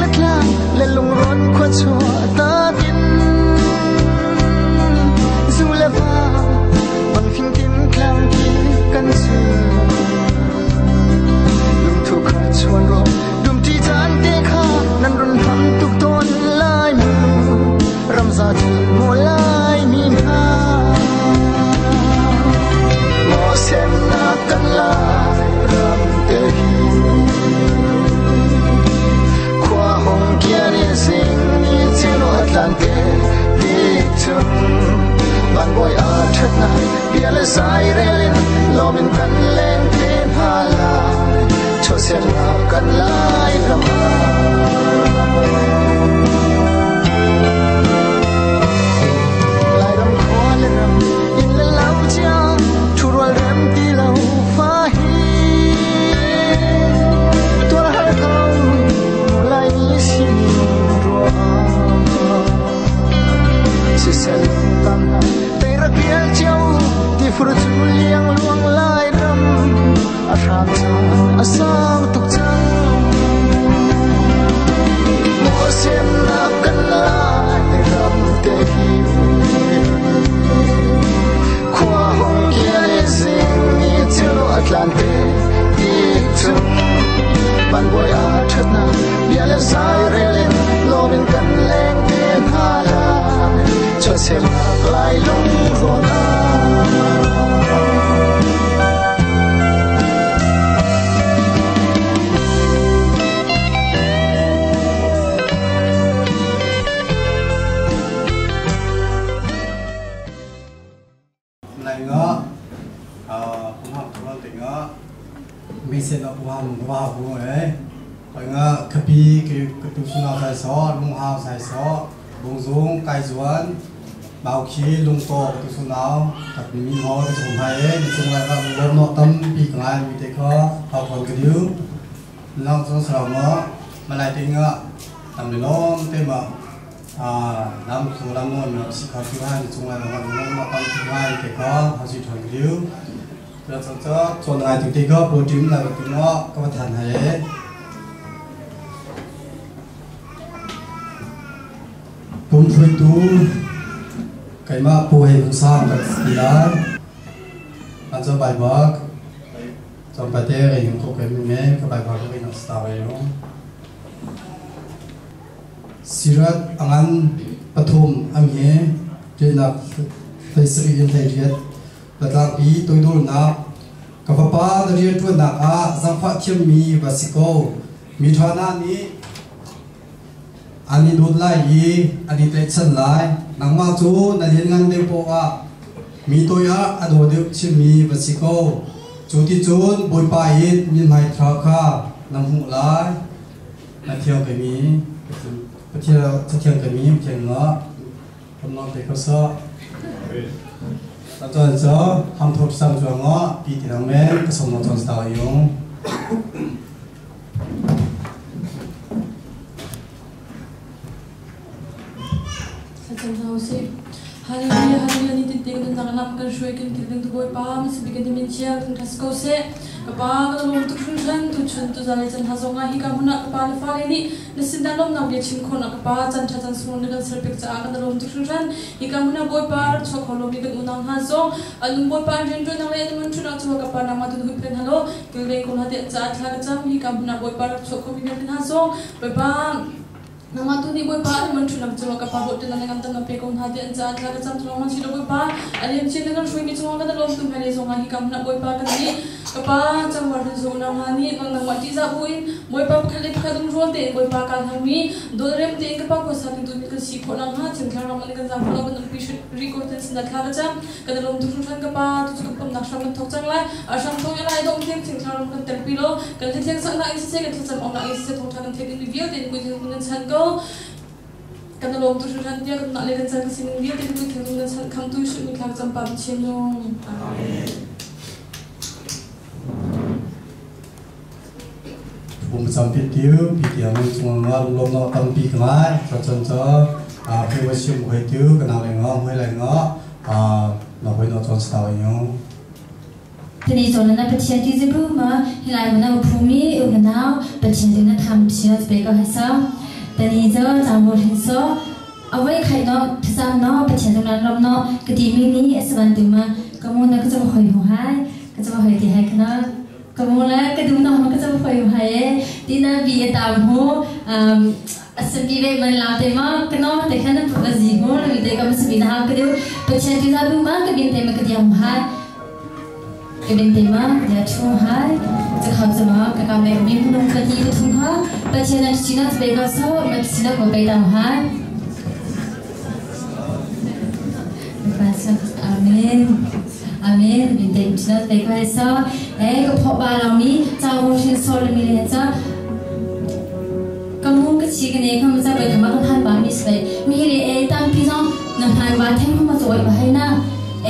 le tlang le lungrawn khua chuah takin zu le va bang fing tin tlang ki kan zul lungthu kha chuan ro dumṭi caan te kha nan run ham tuk tawn lai mu ramza thil mu lai mi hna maw semnak kan lai ram te hi khua hong kian in sing ni chelo atlante tik chun van boi a thatna bia le sai relin lomin kan leng te hna lai cho semnak kan lai ram Lairam khua le ram inn le lo cia ṭhurual rem ti lo fa hi tuar har ko Laimi sining ruah sisel tam tei rak rial cio ti fur cu liang luang Lairam a hram caan a sang tuk cang maw semnak kan lai ram te hi khua hong kian in sing ni ceu a tlan te ti chung van bawi a ṭhatnak bia le zai rel in lawm in kan leng te hna lai chuahsemnak lai lungrawn ah. Lai nga pumhang tuan te nga mi se na pumhang wa bu e koi nga khapi ke katu suna sai so lung hau sai so bungzung kai zuan bau khi lung to tu sunau kat mi ho tu sum hai e ni chung lai ga lom no tam pi ngai mi te kho hau thon ka diu long chung sarau ma malai te nga tam le lom te ma lam thu lam non ma si kha tu hai ni chung lai ga lom no tam pi ngai te kho ha si thon ka diu ra chang cha chon ngai tu te kho protein la tu ngo ka than hai e pum hruaitu keimah Pu Hei Hung Sang ka si lai. An cho bai bak chom pa te rei hung ko kai me ka bai bak rei nak sta bai yo. Sirat angan pathum am he ṭinak hlei sarih in hlei riat latlangpi toidornak ka fapa na rianṭuannak ah zaangfah thiammi va si ko. Mi ṭha hna nih an i dawt lai i an i tlaihchan lai. Nangmah cu na lianngan deuh poah ah mi toi ah a daw deuh chinmi va si ko. Cu ti cun Bawipa in mithmai ṭha kha na hmuh lai. Na thiang kaimi Pathian kaimi Pathian nga ramnang te kho sa. Cun cu ham thop sam cu nga pi ti nang men ka som no chon sta yung. Thlacam hna usih. Hallelujah, hallelujah, ni tin kan nak lam kan hruai kan kilveng tu Bawipa, masibi kan min chia kan khas ko seh. Ka pa kan lawm tuk hringhran tu chun tu zalei chan ha zong ah hi ka hmun ah ka pa le fale nih na sin dah lawmnak bia chim khawh nak ka pa chan tha chan sung na kan ser pek caah kan lawm tuk hringhran. Hi ka hmun ah Bawipa rak chuak kho lomi kan unau hna zong an um Bawipa an rian ṭuan le an mun ṭun ah cu ka pa nangmah tun huiphen halo kilveng ko hna te an caah thla ka cam hi ka hmun ah Bawipa rak chuak khomi vialte hna zong Bawipa nangmah tu nih Bawipa an mun ṭun cu ka pa bawh na ngam tam pe ko hna te an caah thla ka cam thawng hmang si lo Bawipa a liam chin na kan hruaimi cungah kan lawm tu hmailei zongah hi ka hmun ah Bawipa kan nih ka pa cangvar kan zo unau hna nih nangmah ṭihzah buin Bawipa pakhat le pakhat um rual tein Bawipa kaan hangmi dawt rem tein ka pa khuasa tu kan si khawh nakhnga Thiang Thlarau nih kan zaangfah lo kan umpi rih ko ten sinah thla ka cam kan lawm tuk hringhran ka pa tu cu kan pumnak hram kan thawk cang lai a hram thawk i lai dong tiang Thiang Thlarau kan telpi lo kan thlacam saknak in siseh kan thlacam awknak in siseh thawngṭha kan theih dingmi vialte in puitling kan chan ko kan lawm tuk hringhran tiah kan mah le kan chan kan sining vialte kan puitling kan chan khamtu Jesuh min thla ka cam pa Pathian nung Amen. Pum campi tiu pi tiang chung nga lom no tampi ka ngai cho chon cho a phi wa sim hoi tiu ka nang le ngo hoi lai ngo a na hoi no chon sta yung Tani chon na Pathian ti zibu ma hilai na phumi unau Pathian tin na tham chia pe ka hasa. Tani zo changbo hin so awai khai no thasam no Pathian tung nan rom no ka ti mi ni asaban tu ma kamu na ka cham hoi ho hai ka cham hoi ti hai kana kamu la ka dum no ka cham hoi ho hai e ti na bi ta ho asabi ve man la te ma kano te khan pa zi ho la te kam sabi na ha ka deu Pathian tu za bu ma ka bin te ma ka diam hai ka bin te ma dia chu haiจะเขาจะมาka ka me mi nung ka ti ka thung ha Pathian na china be ka so ma china ko pe dam hai Amen Amen bin te china be ka so e ko pho ba lo mi cha wo shin so le mi le cha kamu ka chi ka ne kham cha be khama ka phan ba mi sve mi le e tam pi jong na phan ba them ma zo ba hai na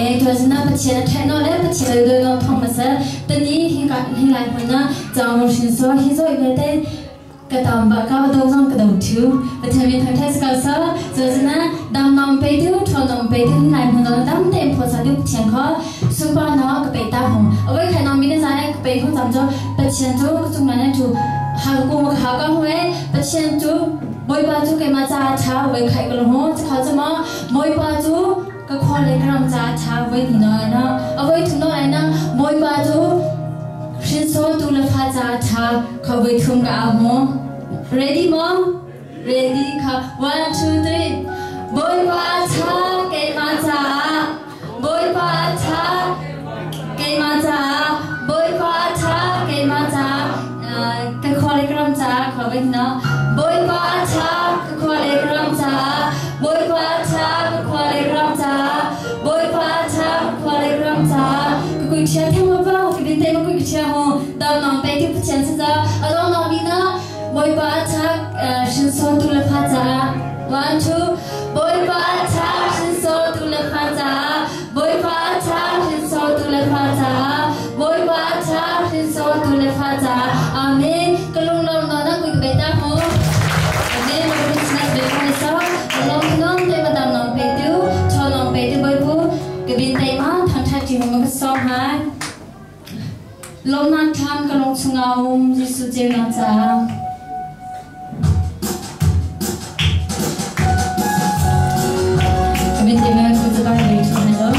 e to na Pathian na the no le Pathian le no thong ma sa tani hi ka hi lai hon na cha wo shin so hi zo i te ka tam ba ka do jong ka do thu Pathian mi thang thai ka sa zo na dam nom pe thu thon nom pe thu lai hon no dam te pho sa du Pathian kho su pa no ka pe ta hong awai khai no mi ne za ka pe khong jam jo Pathian chu ka chung na ne thu ha ko ma kha ka hwe Pathian chu moi pa chu ke ma cha cha wai khai ko ho cha kha cha ma moi pa chu ka kho le kram cha cha wai ni no na awai thu no ai na moi pa chu shin so tu la pha cha cha kha wai thum ka mo ready mom ready kha 1 2 3 moi pa cha ke ma cha moi pa cha ke ma cha moi pa cha ke ma cha ka kho le kram cha kha wai no moi pa cha ka kho le kram cha moi pa cha ka kho le kram cha moi pa cha ka kho le kram cha ka kui chia them ma ba ka din te ma kui chia ho dam nong pe ti Pathian sa cha adong nong mi na moi pa cha shin so tu le pha cha 1 2 moi pa cha shin so tu le pha cha moi pa cha shin so tu le pha cha moi pa cha shin so tu le pha cha amen kalung long no na kui be ta ho amen ma kui sna be ko sa long long te ma dam nong pe tu cho nong pe tu boi pu ka bin te ma thang tha ti ho ma so ha lom nan tham ka long chunga um Jisu je na cha ka bin te ma ku cha ba le thu na lo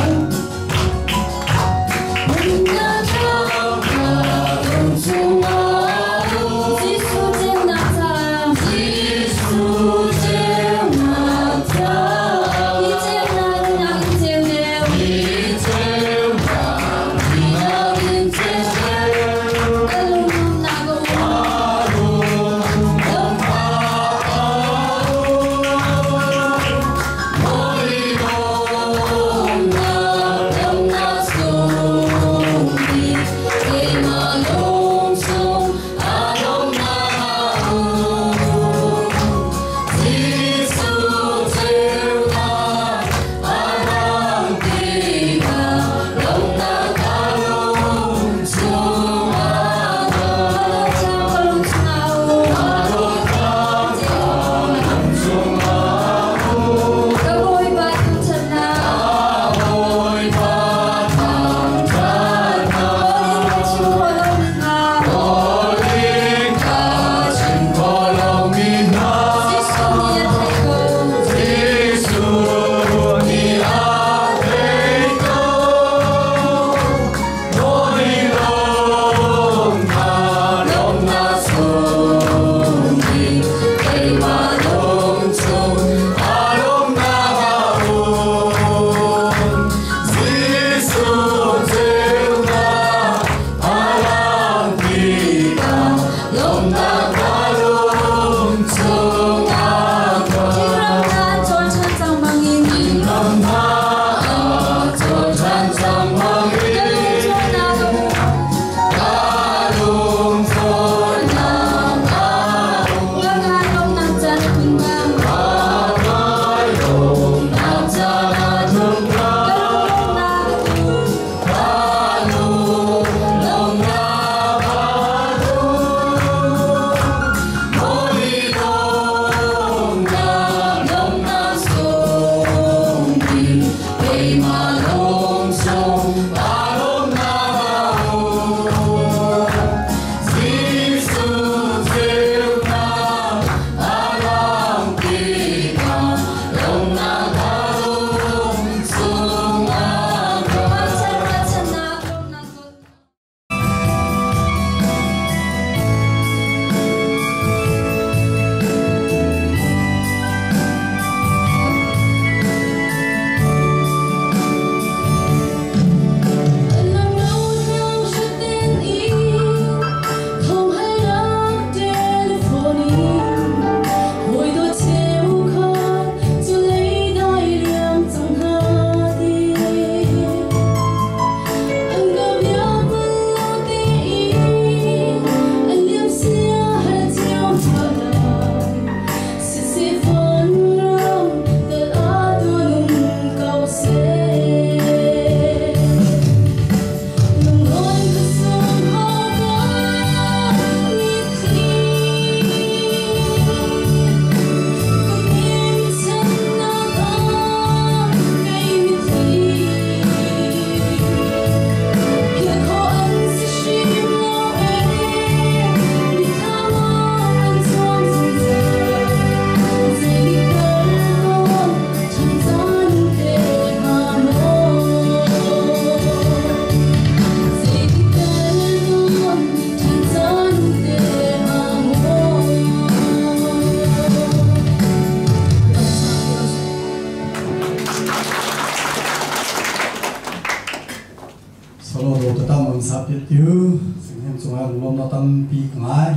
Lom na tam pi ngai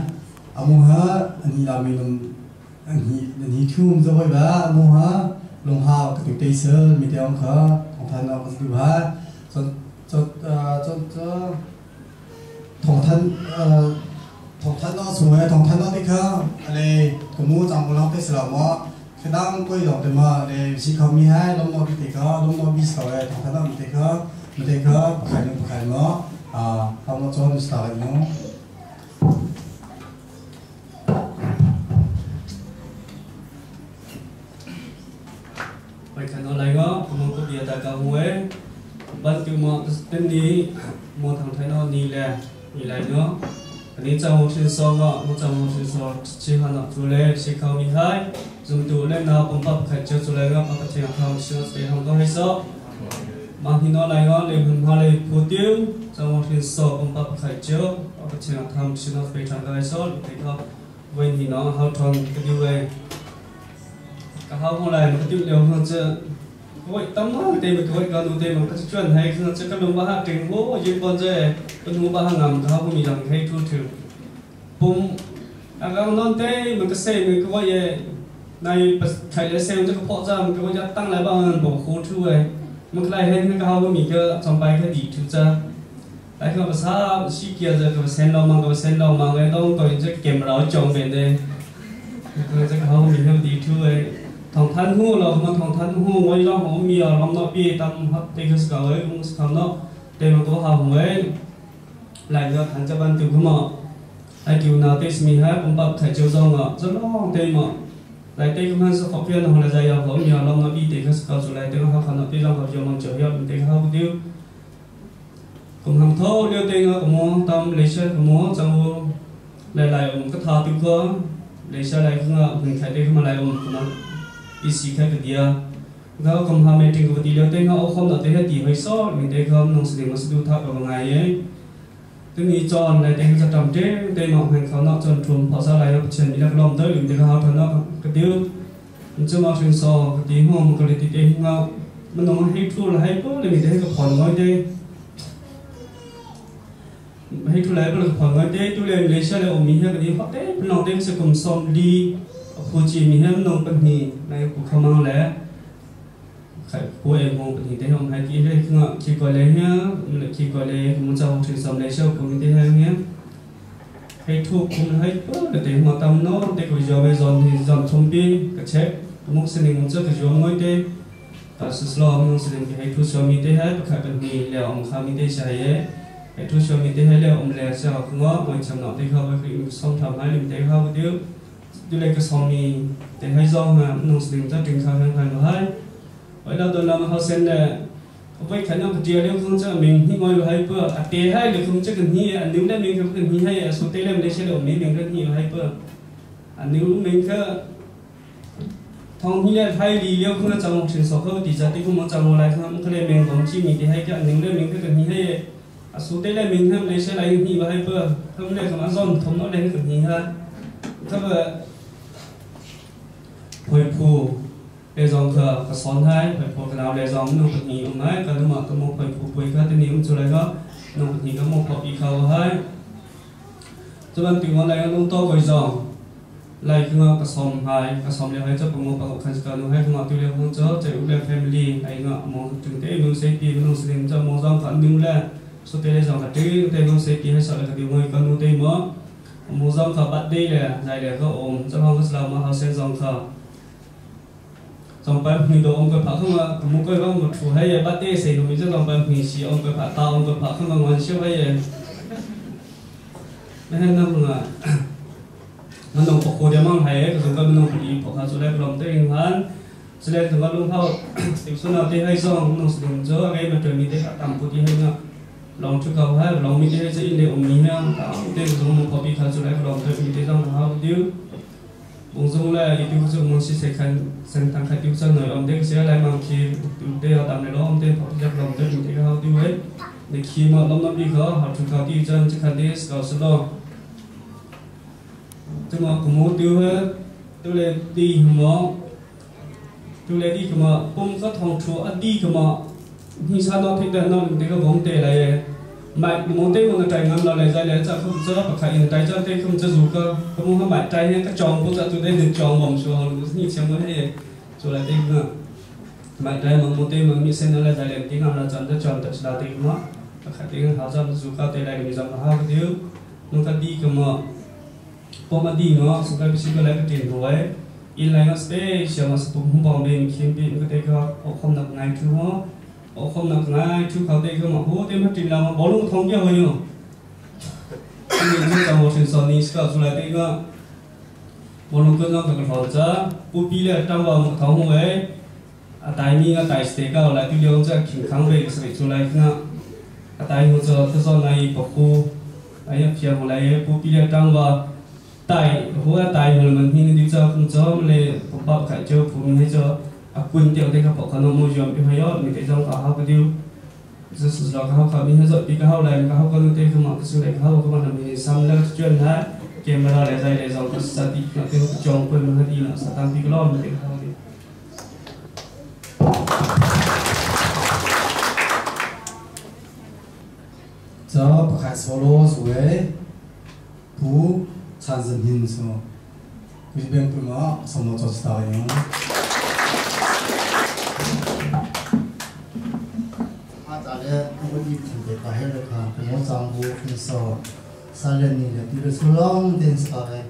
amu ha ani la mi num ani ni thum zo hoi ba amu ha long ha ka tu te se mi te ong kha thong than na ka tu ha cho cho cho cho thong than thong than nó xuống ấy thong than nó thì kha ale cũng muốn chẳng muốn te sla mo cái đang quay dòng te mà để chỉ không mi hai lom nó bị te kha lom nó bị sao ấy thong than nó bị te kha bị te kha khai nó khai nó à không nó cho nó sao lại nó vậy khả năng lại có cũng có bia ta cao huế ban tiêu mọ tên đi một thằng thấy nó đi là đi lại nữa 你在我身上个，我在我身上，其他那出来是靠你海，从头来那ผมป开车出来个，ปเที่ยวทำเชื่อไปทำก็ให้ซอมาที่นั่น来个，你们มาเลยพูดเดียว在我身上ผมป开车，ปเที่ยวทำเชื่อไปทำก็ให้ซอไปก็เว้นที่น้องเขาทำก็ดีเว้ยก็เขาอะไรมันก็ดิ้นเร็วเขาจะโอ้ยตั้งมาเต็มไปด้วยกันดูเต็มมันก็จะชวนให้เขาจะก็ลงมาหาถึงโอ้ยยืนบนเจ้เป็นหูบ้างงามเขาก็มีอย่างให้ทุกถึงปุ่มอากาศนอนเต้มันก็เซ่มันก็ว่าเย่ในไทยเลเซ่มันจะก็พอจ้ามันก็ว่าจะตั้งอะไรบ้างบอกโค้ชช่วยมันก็ไล่ให้เขาก็มีก็จำไปแค่ดีทุกจ้าไอ้เขาภาษาชีเกียร์จะก็เซ็นเรามังก็เซ็นเรามังไอ้ต้องตัวจะเก็บเราจงเป็นเลยก็จะเขามีแค่ดีช่วยทองทันหูเรามันทองทันหูไว้เราของมีเราเนาะปีตามฮับเต็กซ์เก่าไว้มุสคำเนาะเต็มตัวหาหวยหลายเงาทันจะบันทึกขึ้นมาไอ้กิวนาเตสมีให้ผมปรับไข่เจียวซองอ่ะจะลองเต็มอ่ะหลายเต็มมันสกเพียนของเราใจยาวของมีเราเนาะปีเต็กซ์เก่าสุดหลายเต็มเขาขนาดที่เราเขายอมมันเจียวเต็มเขาเดียวผมทำเท่าเดียวเต็มอ่ะผมมองตามเลเชอร์ผมมองจังหลายๆองค์ก็ท้าติวก็เลเชอร์หลายขึ้นอ่ะถึงไข่เต็มขึ้นมาหลายองค์ขึ้นมาอีสิแค่เดียวเขาคำหาเมติงกับตีเลี้ยวเต็งเขาเอาคำหนักเต็งให้ตีให้ซ้อมีเต็งเขาน้องเสด็จมาสะดุดทับกับไงเองตึงนี้จอนในเต็งจะจำเต็งเต็งมองเห็นเขาเนาะจนทุ่มพอซาลายเช่นมีนักลมเต้ยหรือเต็งเขาทำเนาะกระติ้วมันจะมาถึงซ้อกระติ้วห้องมันก็เลยตีเต็งเงามันน้องให้ทุ่มให้ปุ๊บเลยมีเต็งกับผ่อนน้อยเต็งให้ทุ่มแล้วก็ผ่อนน้อยเต็งดูแลเลเชอร์เลยอมีให้กระติ้วเขาเต็งน้องเต็งสกุลซ้อมดีผู้จีมีให้น้องเป็นหีในผู้เข้ามาแล้วใครผู้เองมองเป็นหีได้ห้องให้กี่ให้คือคิดก่อนเลยเนี่ยมันคิดก่อนเลยมันจะห้องถึงสำเร็จเช่าคนที่ให้เนี่ยให้ทุกคนให้ปุ๊บแต่หัวตั้มน้องแต่ก็ยอมไปจนที่จนชมปีกระเช็คมุกเสน่ห์มันจะกระยอมน้อยเต้แต่สุดท้ายมุกเสน่ห์ให้ทุกชมีได้ให้ประคับเป็นหีแล้วองค์ข้ามีได้ใช้ให้ทุกชมีได้ให้แล้วองค์แล้วเจ้าคือว่าองค์จำหนอได้เข้าไปคือสองทำให้ได้เข้าไปเดียวดูแลก็สองมีแต่ให้จองฮะน้องสลิมจะถึงข้าวทั้งพันให้ไว้เราโดนเรามาเขาเซ็นเนี่ยไว้ขันน้องเดียวเรื่องคงจะมีที่งอยให้เพื่ออัตเตให้หรือคงจะกันที่อันนิ้วได้มีคงกันที่ให้สุดเตเล่มได้เชื่อมีหนึ่งกันที่ให้เพื่ออันนิ้วมีแค่ทองที่ได้ให้ดีเลี้ยวคงจะจำถึงสองเขาดีจะที่คงมันจำอะไรครับมันก็เลยมีของที่มีที่ให้แค่อันนิ้วได้มีแค่กันที่ให้สุดเตเล่มมีแค่ไม่ใช่อะไรที่ให้เพื่อเขาไม่ได้คำว่าซ่อมทำน้อยได้กันที่ฮะถ้าเกิดผลผู้เลจงคือก็สอนให้ผลผู้กระดาวเลจงนุ่งปนีอุ้มให้ก็นุ่งตัวมุกผลผู้ปุยก็ตัวนี้อุ้มจุเลยก็นุ่งปนีก็มุกพออีเขาให้จนวันถึงวันไหนก็นุ่งโต๊ะก็จงไล่ขึ้นก็สอนให้ก็สอนเรียกให้เจ้าปงปงคันสกันนุ่งให้ขึ้นมาตัวเรียกนุ่งเจ้าใจอุ้มเรียกแฟมิลี่ไอ้เงาะมองถึงเต้นุ่งเซฟีนุ่งสลิมเจ้ามองจงขันนุ่งแลสุดเต้เลจงขัดตื้อเต้นุ่งเซฟีให้สอนเลยก็ดีงอยก็นุ่งเต้มอมองจงขับบัดดีเลยใจเลยก็อมเจ้าห้องก็สลามมาเขาเส้นจงขับจงไปมีตัวองค์ก็ผักขึ้นมามุกก็ว่าหมดถูให้บัดเตเสียมีเจ้าจงไปมีชีองค์ก็ผักตาองค์ก็ผักขึ้นมางอนเชื่อให้ไม่ให้นั่งอ่ะมันต้องปกครองเดี๋ยวมันหายก็ต้องก็มันต้องปฏิปกครองสุดแล้วลมเต้นหันสุดแล้วถึงว่าลุงเขาติดสุนัขที่ให้ซ่องน้องสุดเจ้าไอ้มันจะมีได้ตามผู้ที่ให้เนาะลองชุกเขาให้ลองมีได้จะอินเดียอมีเนี่ยตามเต้นตรงมุกพอปีเขาสุดแล้วลองเต้นมีได้ต้องเขาดิวองค์ทรงแลอีดิวจะมุนสิเสขันเส้นทางขัดดิวจะหน่อยอมเด็กเสียอะไรบางทีเดี๋ยวตามในล้อมเด็กพอจะลองเด็กเด็กเขาดิวไว้ในขี้มาล้อมน้ำดีเขาหัดชุกเขาที่จันจะขัดเดสเขาสลอจะมาขโมยดิวเฮตัวเลดีหัวตัวเลดีขโมยปุ่มก็ทองชัวอดีขโมยนี่ชาติที่เดินน้องเด็กก็ผมเตะอะไร买摩对我的在俺老来在来在控制不开因在这对控制如个他们还买在那个装不在就在那装我们说你前面那做来对个买在我们对我们现在来在连顶俺来站在装的是那对嘛不开对好像如个对来你怎么好个丢侬个地个嘛我们地嘛是个必须个来个点头哎因来个 special 嘛是不红包面前边个对个我看那个爱出哦我看那个爱出考对个嘛我对嘛进来嘛无论通叫没有你这个我先说你是搞出来对个无论个那个房子不比了当我头哎啊大米个大时个来对两只健康呗是出来个啊大我做他说那一不顾哎呀偏后来不比了当我带หัวไตมันที่นี่จะคงจะเลยผมบอกใครเจ้าผมให้เจ้าอากุนเดียวได้ครับบอกขนมมูยอมไปให้ยอดมีแต่จงกับเขาก็ดิวจะสุดเราเขาเขามีให้จดปีก็เขาอะไรเขาก็นู่นเต้คือมันก็สุดเลยเขาก็มันมีซ้ำแล้วจนฮะเกมมาอะไรใจเลยจงก็สตินะที่เขาจงเป็นมันดีนะสตางค์ที่ก็ล้อมมันเด็กเขาดีจะประกาศโซโล่สวยผู้产生因素，佢边不嘛，什么做其他用？阿咋咧？我以前在巴黑了看，跟我丈夫分手，三年了，比如说老电视嘞。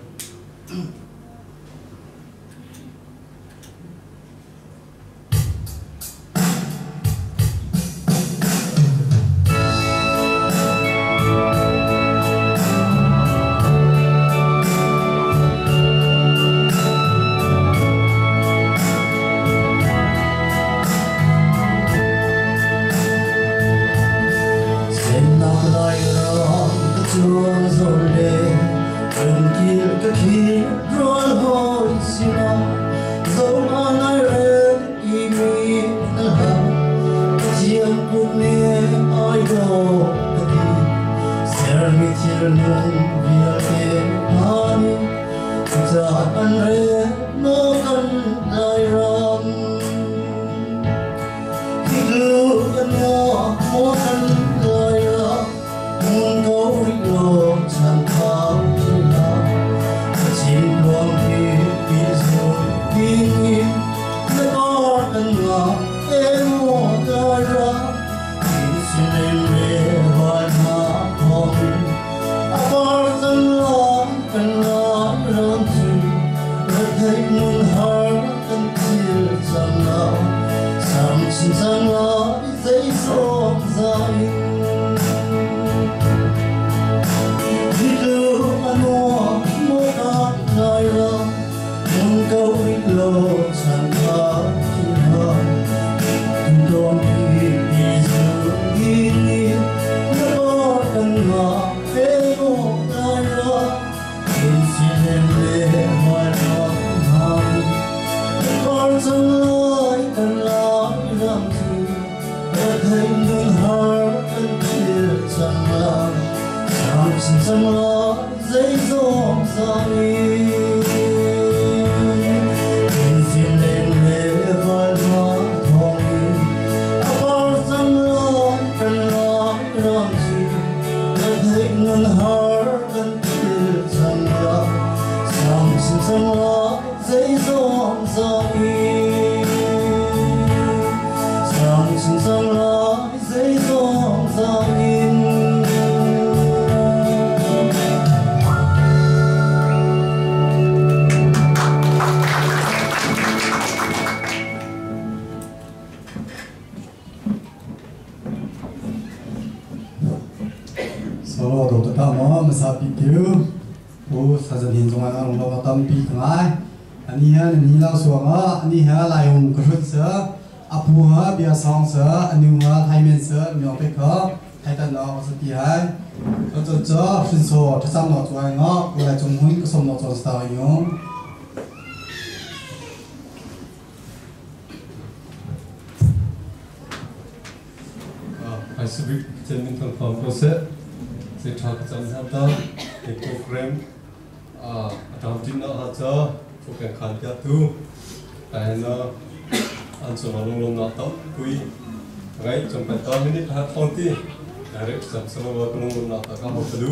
Direct sam salo ka lung na ta ka ho ka du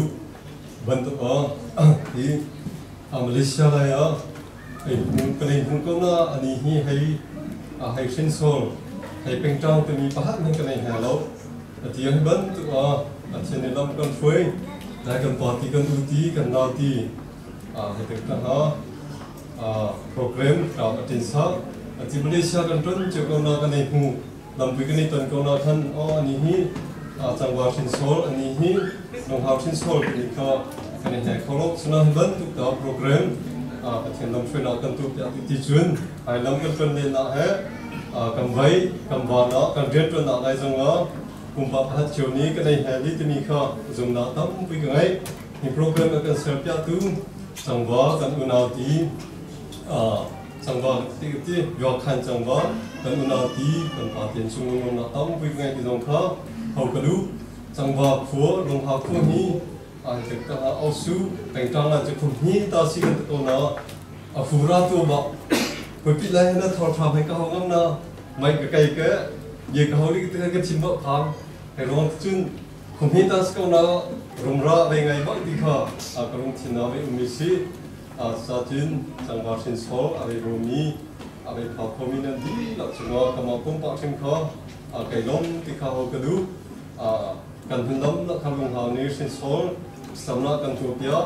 bantuk a hi a Malaysia lai a ei hung ka nei hung ko na ani hi hei a hei hrin sol hei peng tang te mi pahat nan ka nei ha lo ati hi bantuk a a thian ni lam kan hruai dai kan party kan uti kan nauti a hei tek ta ha a program ka atin sa ati Malaysia kan ton che ko na ka nei hu lampi kan i ton ko na khan o ani hi changwa hrin sol ani hi longhau hrin sol ni kha kan he kholok suna bantuk ta program pathian lam hruai na kan tu pia ti chun ai lam kan ton le na he kan vai kan wa na kan rian ton na lai zong a kumpa pahat chiu ni kan ei he li ti mi kha zum na tam pui ka ngai hi program kan ser pia tu changwa kan unau ti changwa ti ti yo khan changwa kan unau ti kan pa tian chung ngong na tam pui ngai ti zong kha hau ka lu changwa khua long ha khua hi a te ka au su peng tang la chu khum hi ta si kan to na a fu ra tu ba pui pi lai na thor tha phai ka ho ngam na mai ka kai ka ye ka ho li te ka chim ba phang he rong chun khum hi ta si ko na rum ra ve ngai ba ti kha a ka rung thin na ve umi si a sa chin changwa shin sol a ve ro mi a ve pha kho mi nan di la chunga ka ma pum pa thim kha a kai lom ti kha ho ka du a kan hun lam la kham lung hau ni shin sol samna kan tu pia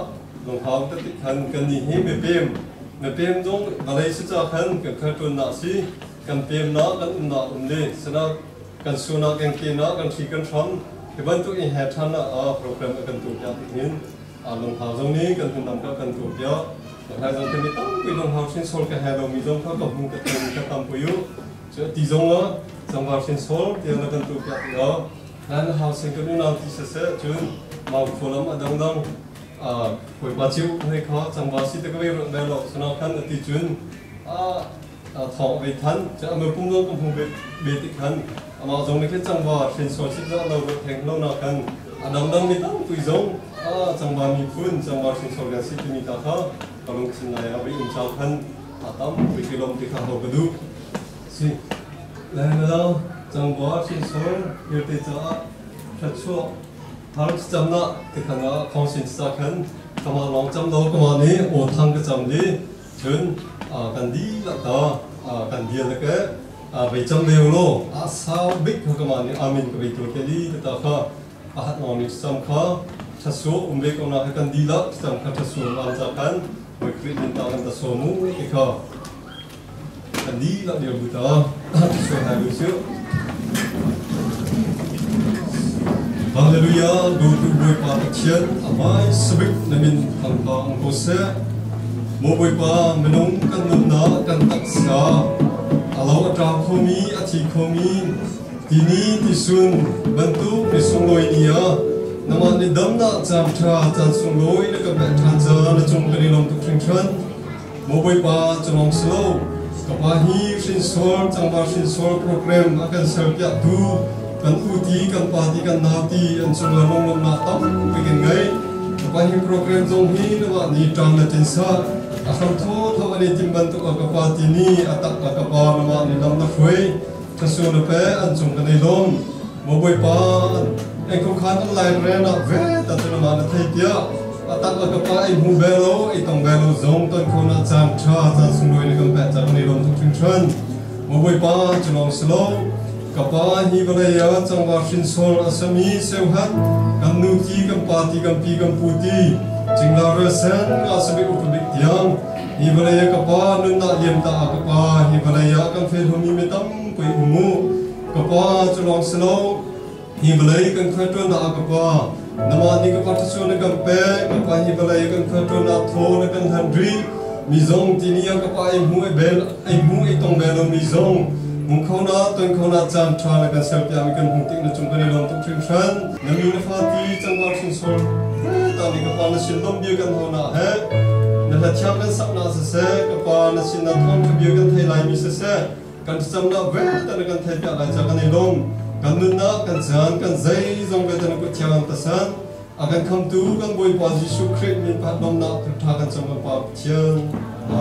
lung hau ta ti khan kan ni hi me pem me pem jong balai si cha khan kan kha tun na si kan pem na kan um na um le sana kan su na kan ke na kan thi kan thram ke ban tu in ha than na a program kan tu pia ti hin a lung hau jong ni kan hun lam ka kan tu pia lung hau jong ke mi tam pui lung hau shin sol ka ha lo mi jong kha ka hung ka tem ka tam puyu chu ti jong a changwa shin sol ti na kan tu pia ti a nan hau sing kan unau ti se se chun mau pholam adang dang a koi pa chiu hei kha changwa si te ka ve ro be lo sana khan ti chun a thong ve than cha ma pung lo kum be be ti khan ama jong ni khe changwa shin sol si za lo theng lo na khan adang dang mi tam pui jong a changwa mi phun changwa shin sol ga si ti mi ta kha kalung chin lai a ve um chao khan a tam pui ki lom ti kha ho ka du si lai na lo changwa shin sol ye te cha tha chu har cham na ti kha na khong sin sa khan kama long cham lo kama ni o thang ka cham li chun a kan di la ta a kan dia la ke a ve cham leu lo a sao big kha kama ni amin ka ve tu ke li ta kha a hat ngong ni cham kha tha su um be ko na kan di la cham kha tha su am cha khan we kri din ta kan ta so mu ti kha kan di la dia bu ta su ha lu siu Hallelujah, do tu boi pa pathian amai sabik namin thang pa ang ko se mo boi pa menung kan nun na kan tak sa alo ata khomi athi khomi tini tisun bantu ni sungloi nia nama ni dam na cham tha chan sungloi na ka ba than cha na chung ka ni lom tu thring than mo boi pa chomong slo ka pa hi shin sol changwa shin sol program akan sel pya tu kan uti kan party kan nati an chunga long long na tam pikin ngai ka hi program jong hi na wa ni tang na tin sa a kham tho tho ani tim ban tu ka party ni atak ka pa na wa ni lam na phui ka su na pe an chung ka nei lom mo boi pa ai ko khan an lai re na ve ta tu na ma na thai pia atak ka pa ai mu be lo ai tong be lo zong ton ko na cham tha chan sung loi ni kam pe cha ni lom tu thing than mo boi pa chulong slo kapa hi balaya changwa shin sol asami seuhat kan nu ki kan party kan pi kan puti chingla re sen asabi upabik tiang hi balaya kapa nun na liam ta kapa hi balaya kan fe homi me tam pui umu kapa chulong slo hi balai kan khato na kapa nama ni kapa thasu na kam pe kapa hi balaya kan khato na tho na kan handri mi zong tinia kapa ai mu ai bel ai mu ai tong bel mi zong mung khau na ton khau na cham tha na kan sel pya mi kan hung tik na chung kan lom tuk thring than na mi na fa ti changwa shin sol ta ni ka pa na shin lom bia kan ho na he na la thiam kan sak na se se ka pa na shin na thong ka bia kan thai lai mi se se kan cham na ve ta na kan thai pya lai cha kan lom kan nun na kan chan kan zai zong ve ta na ku thiam ta san akan kham tu kan boi pa Jisu Christ min phat lom na tu tha kan cham pa thian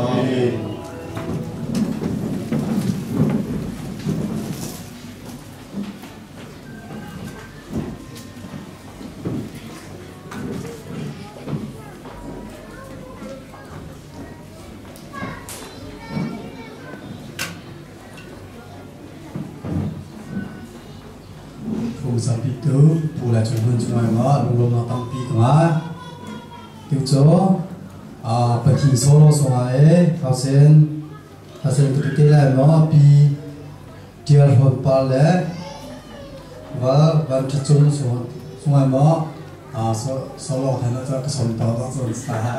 amen. sampi tu pu la chung hun chungai ma lunglom na tampi ka nga tu cho a pathi solo songa e hausen hasen tu te lai ma pi tial hon pa le wa van tha chung so sungai ma a so solo thana cha ka som ta ba so sa ha.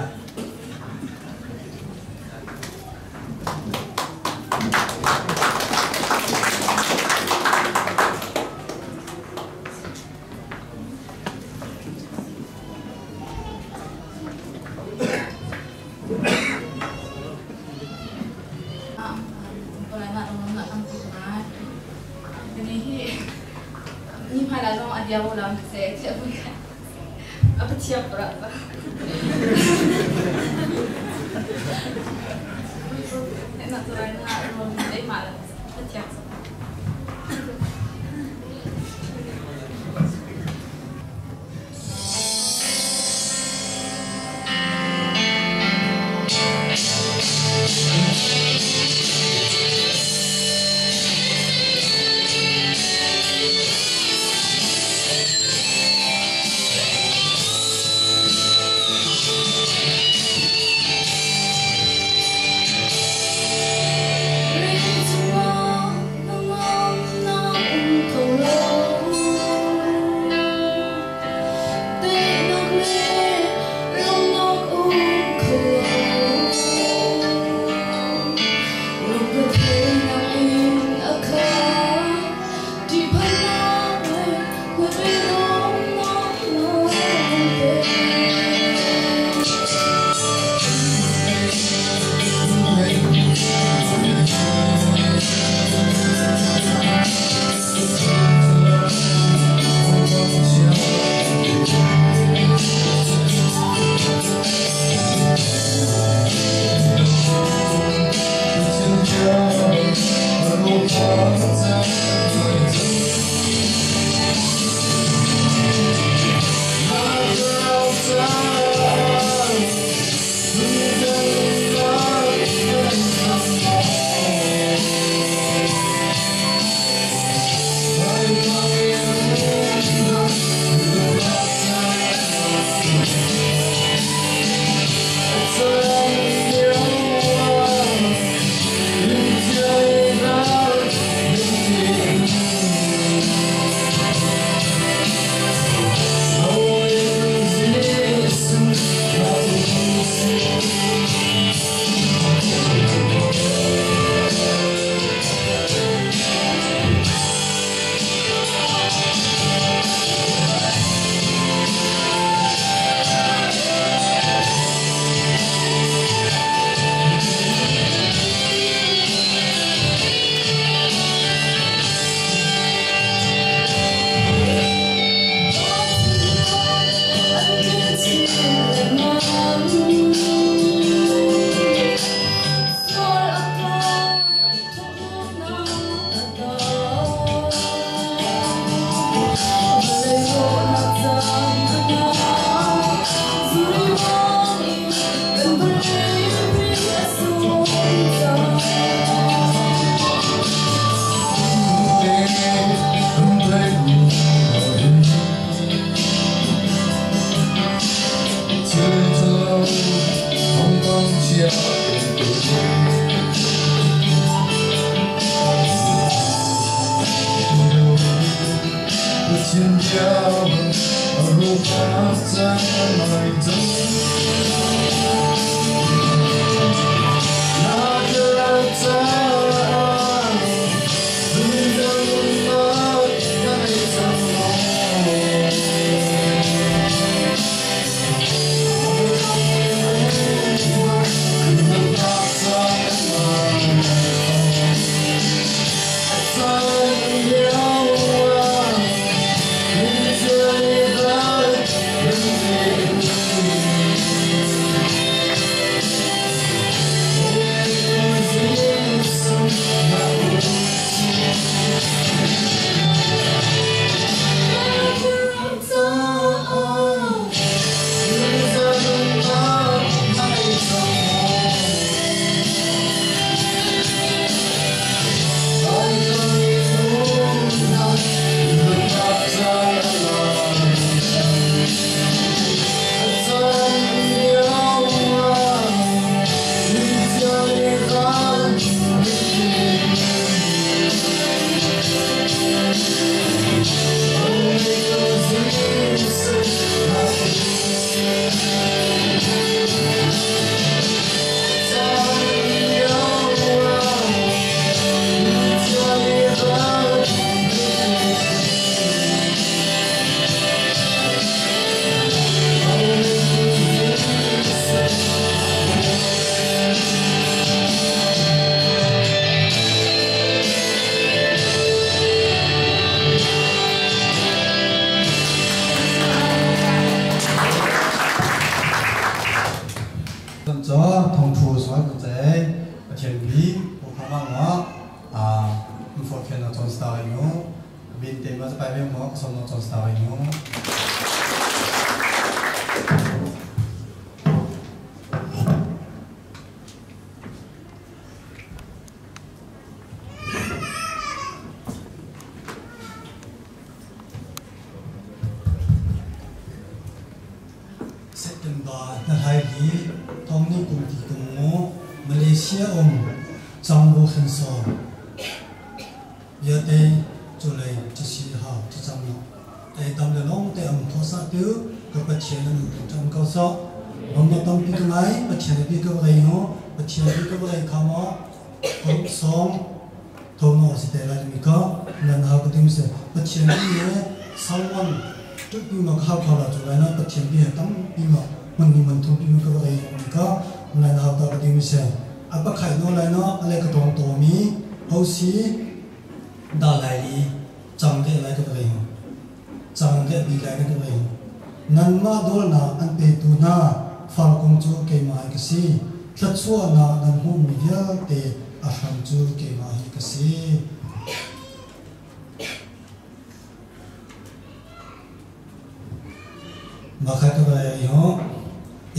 Ma pai me mo som no chon sta wai no September na lai li tong ni kum ti kum ngo Malaysia om changbo khen so yate chulei chi ha chi chang no ai tam le long te am tho sa tu ka pathian na nu chang ko so long na tam pi ka ngai pathian pi ka gai ho pathian pi ka gai kha ma ko song tho no si te la mi ka nan ha ko tim se pathian pi ye salwan tu pi ma kha kha la chulai na pathian pi tam pi ma man ni man thu pi ma ka gai mi ka nan ha ta ko tim se apa khai no lai no ale ka tong to mi ho si da lai li chang ge lai ka gai ho chang ge bi lai ka gai ho nan ma dol na an pe tu na fal kong chu ke ma ka si thla na nan hu mi via te a hram chu ke ma hi ka si ma kha ka gai ho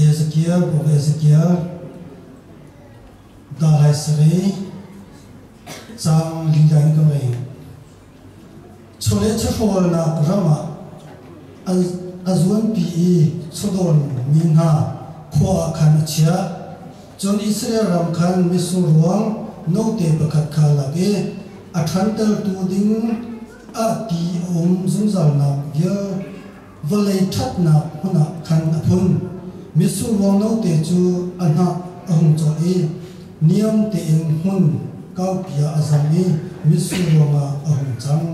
Ezekiel bo Ezekiel da lai sri chang li lai ka gai chole chhol na rama azuan pi i chodon mi na khwa khan chia chon Israel ram khan misu ruang no te pakhat kha lage athan tel tu ding a ti om zungzal na ya valei that na huna khan aphun misu ruang no te chu ana ahung cho e niam te in hun kau pia azami misu ruanga ahung chang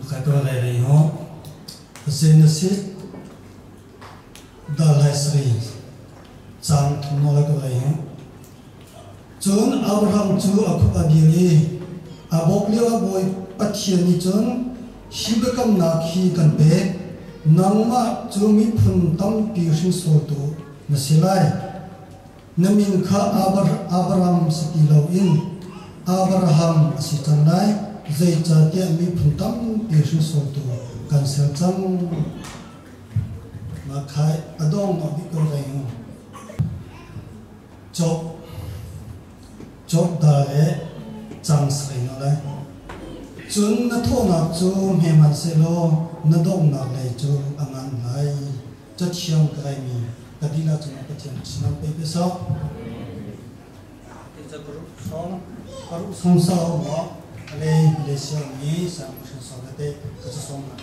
khai to lai lai ho Genesis da lai sri chang thum no lai ko lai ho chun Abraham chu akhu abili abok leo aboi pathian ni chun hibakam na khi kan pe nangma chu mi phun tam pi hring so tu na silai namin kha Abraham sati lo in Abraham si chan lai zai cha tia mi phun tam pi hring so tu kan sel chang ma khai adong no bi ko rai ho chok chok da le chang sri no lai chun na tho na chu me man se lo na dong na le chu angan lai cha chiang kai mi kadila chu na pathian chinam pe pe so te cha group song karu song sa wa ale Malaysia mi sang song te ka cha song na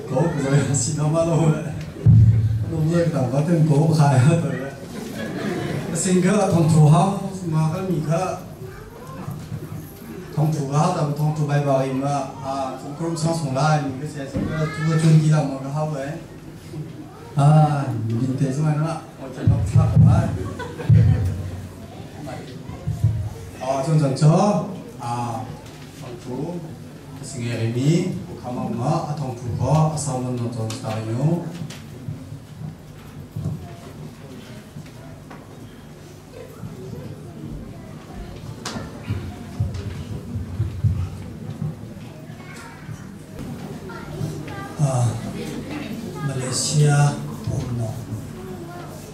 狗不在洗他妈了，弄这个我等狗不开了对。新个同土好，嘛个米个同土好，咱们同土白包嘛啊，从各种上送来，你个些这个做个准地了嘛个好喂。啊，你得什么了？我真弄差不来。哦，从郑州啊，同土，新个米，我看嘛嘛，啊同土个，啊上门弄做大牛。Malaysia umno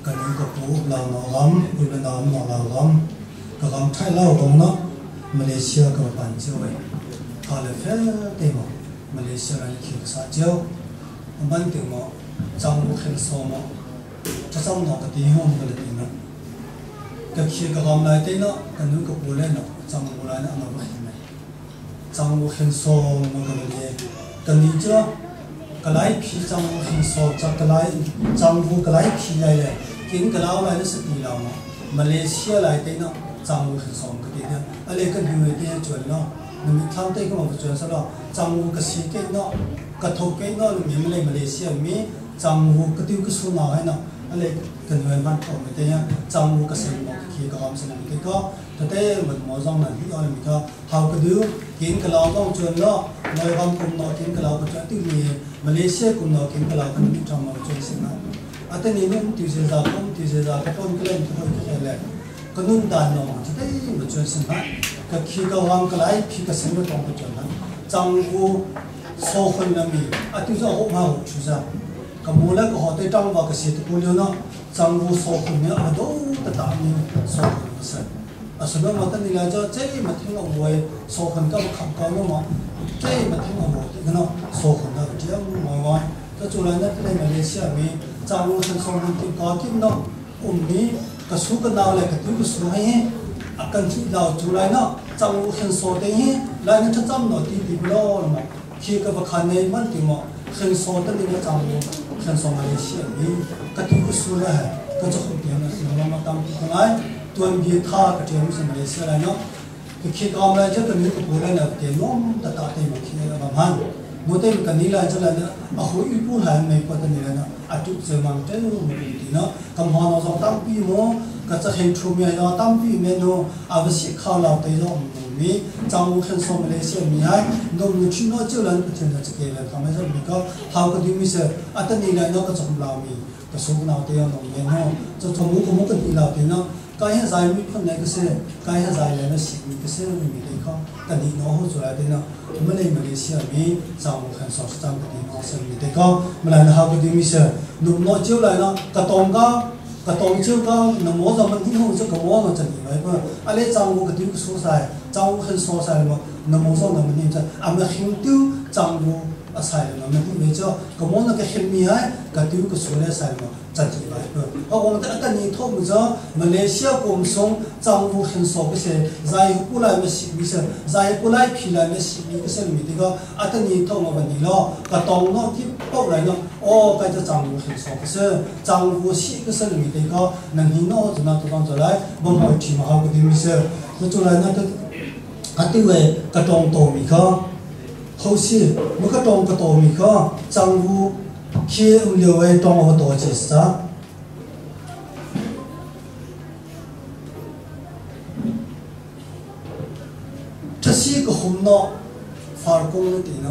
kanu ka pu lao no ram ul na no lao ram ka ram thai lao dong no Malaysia ka pan chiu wei tha le fe te mo Malaysia ran khi sa chiu ban te mo chang bu khen so mo cha chang no ka ti hom ka le ti na ka khi ka ram lai te no kanu ka pu le no chang bu lai na ma ba hin na chang bu khen so mo ka le kan ni chaกลาย皮张武很少，这กลาย张武กลาย皮来嘞，กินกลาว来的是地老嘛，马来西亚来的呢，张武很少个地呢，阿来跟因为的转了，那么他们对个嘛不转是了，张武个西给呢，个头给呢，你们来马来西亚没，张武个丢个数脑还呢，阿来跟因为蛮好的呀，张武个什么去个俺们是那个个，แต่แต่มันมองนั่นที่อะไรมีก็เขาก็ดูกินกะลาต้องจนเนาะในคำกลุ่มเนาะกินกะลาก็จะที่มีมาเลเซียกลุ่มเนาะกินกะลาก็มีทำมาจนสินะอันนี้นุ่มที่เสียจากนุ่มที่เสียจากก็ต้นก็เล่นทุกคนก็แหละก็นุ่มดันเนาะจะได้มาจนสินะก็ขี้ก็วางก็ไหลขี้ก็เส้นก็ตรงก็จนนะจังหูโซ่คนละมีอันที่จะหกมาหกชุดจ้ะก็มูแล้วก็หอได้จังว่าก็เสียตัวเดียวเนาะจังหูโซ่คนเนี่ยอะดูแต่ตามนี้โซ่คนก็เสีย啊，什么嘛？等你来这这嘛听了我，说很高考高了嘛，这嘛听了我这个呢，说很高这样嘛嘛，这做来那来马来西亚没，张路很说很高听呢，我们个书个拿来个丢个书嘿，啊跟起老做来呢，张路很说的嘿，来那他怎么弟弟不了了嘛？去个不看那蛮对嘛，很说的那个张路很说马来西亚没，个丢个书了还，个做好点了，什么嘛当不来。ตัวมีท่ากระเทียมสมัยเสียอะไรเนาะคือคิดออมอะไรจะเป็นตัวอะไรเนี่ยเดี๋ยวน้องตาตาเต็มที่อะไรประมาณโมเต็มกันนี่แหละจะอะไรเนี่ยอะหุยพูดหายไม่พอตอนนี้แล้วเนาะอาจุเสมังเจ้ามันดีเนาะคำหอนเราต้องตั้งปีโมก็จะเห็นชูเมียเราตั้งปีเมนูอาวุธข้าวเราเตยเรามีจางวุฒิสมัยเสียมีให้นมนุ่นน้อยเจ้าหลังประเทศจะเกลือทำให้เรามีก็เขาก็ดีมีเสียอัตนี่แหละเนาะก็จะเรามีก็สู้เราเตยเราเมนูจะจมูกก็มุกกันดีเราเตยเนาะ该现在没困难个些，该现在来那是个些没得靠，但你拿好出来的呢，我们来马来西亚没账户很少是账户的嘛，是没得靠，我们来那好个地方是，侬拿酒来呢，个当家，个当酒家，侬我咱们以后这个我们这里来不，阿来账户个丢个噻，账户很少噻么，侬我说咱们你这，俺们很丢账户啊噻，我们因为这个我那个很厉害，个丢个出来噻么。จัดที่ไปเพื่อเพราะว่าแต่นี้ทุ่มจะมาเลเซียกลุ่มทรงจังหูเห็นสอบเสียใจกูไล่ไม่สิมิเสียใจกูไล่ผีไล่ไม่สิมิเสียมีที่ก็อัตนี้ทุ่มมาวันนี้แล้วก็ตรงนอกที่เป้าไหลเนาะโอ้ก็จะจังหูเห็นสอบเสียจังหูสิก็เสียมีที่ก็นั่นนี่นอกจะน่าตัวต้องจะไล่บ่หมดที่มาเขาก็ดีมิเสียจะจุไรนั่นอัตติเวกระตรงโตมีเขาเขาสิมันก็ตรงกระโตมีเขาจังหูที่เหลือไว้ตรงเอาตัวจิตซะ这是个红脑发功的地呢，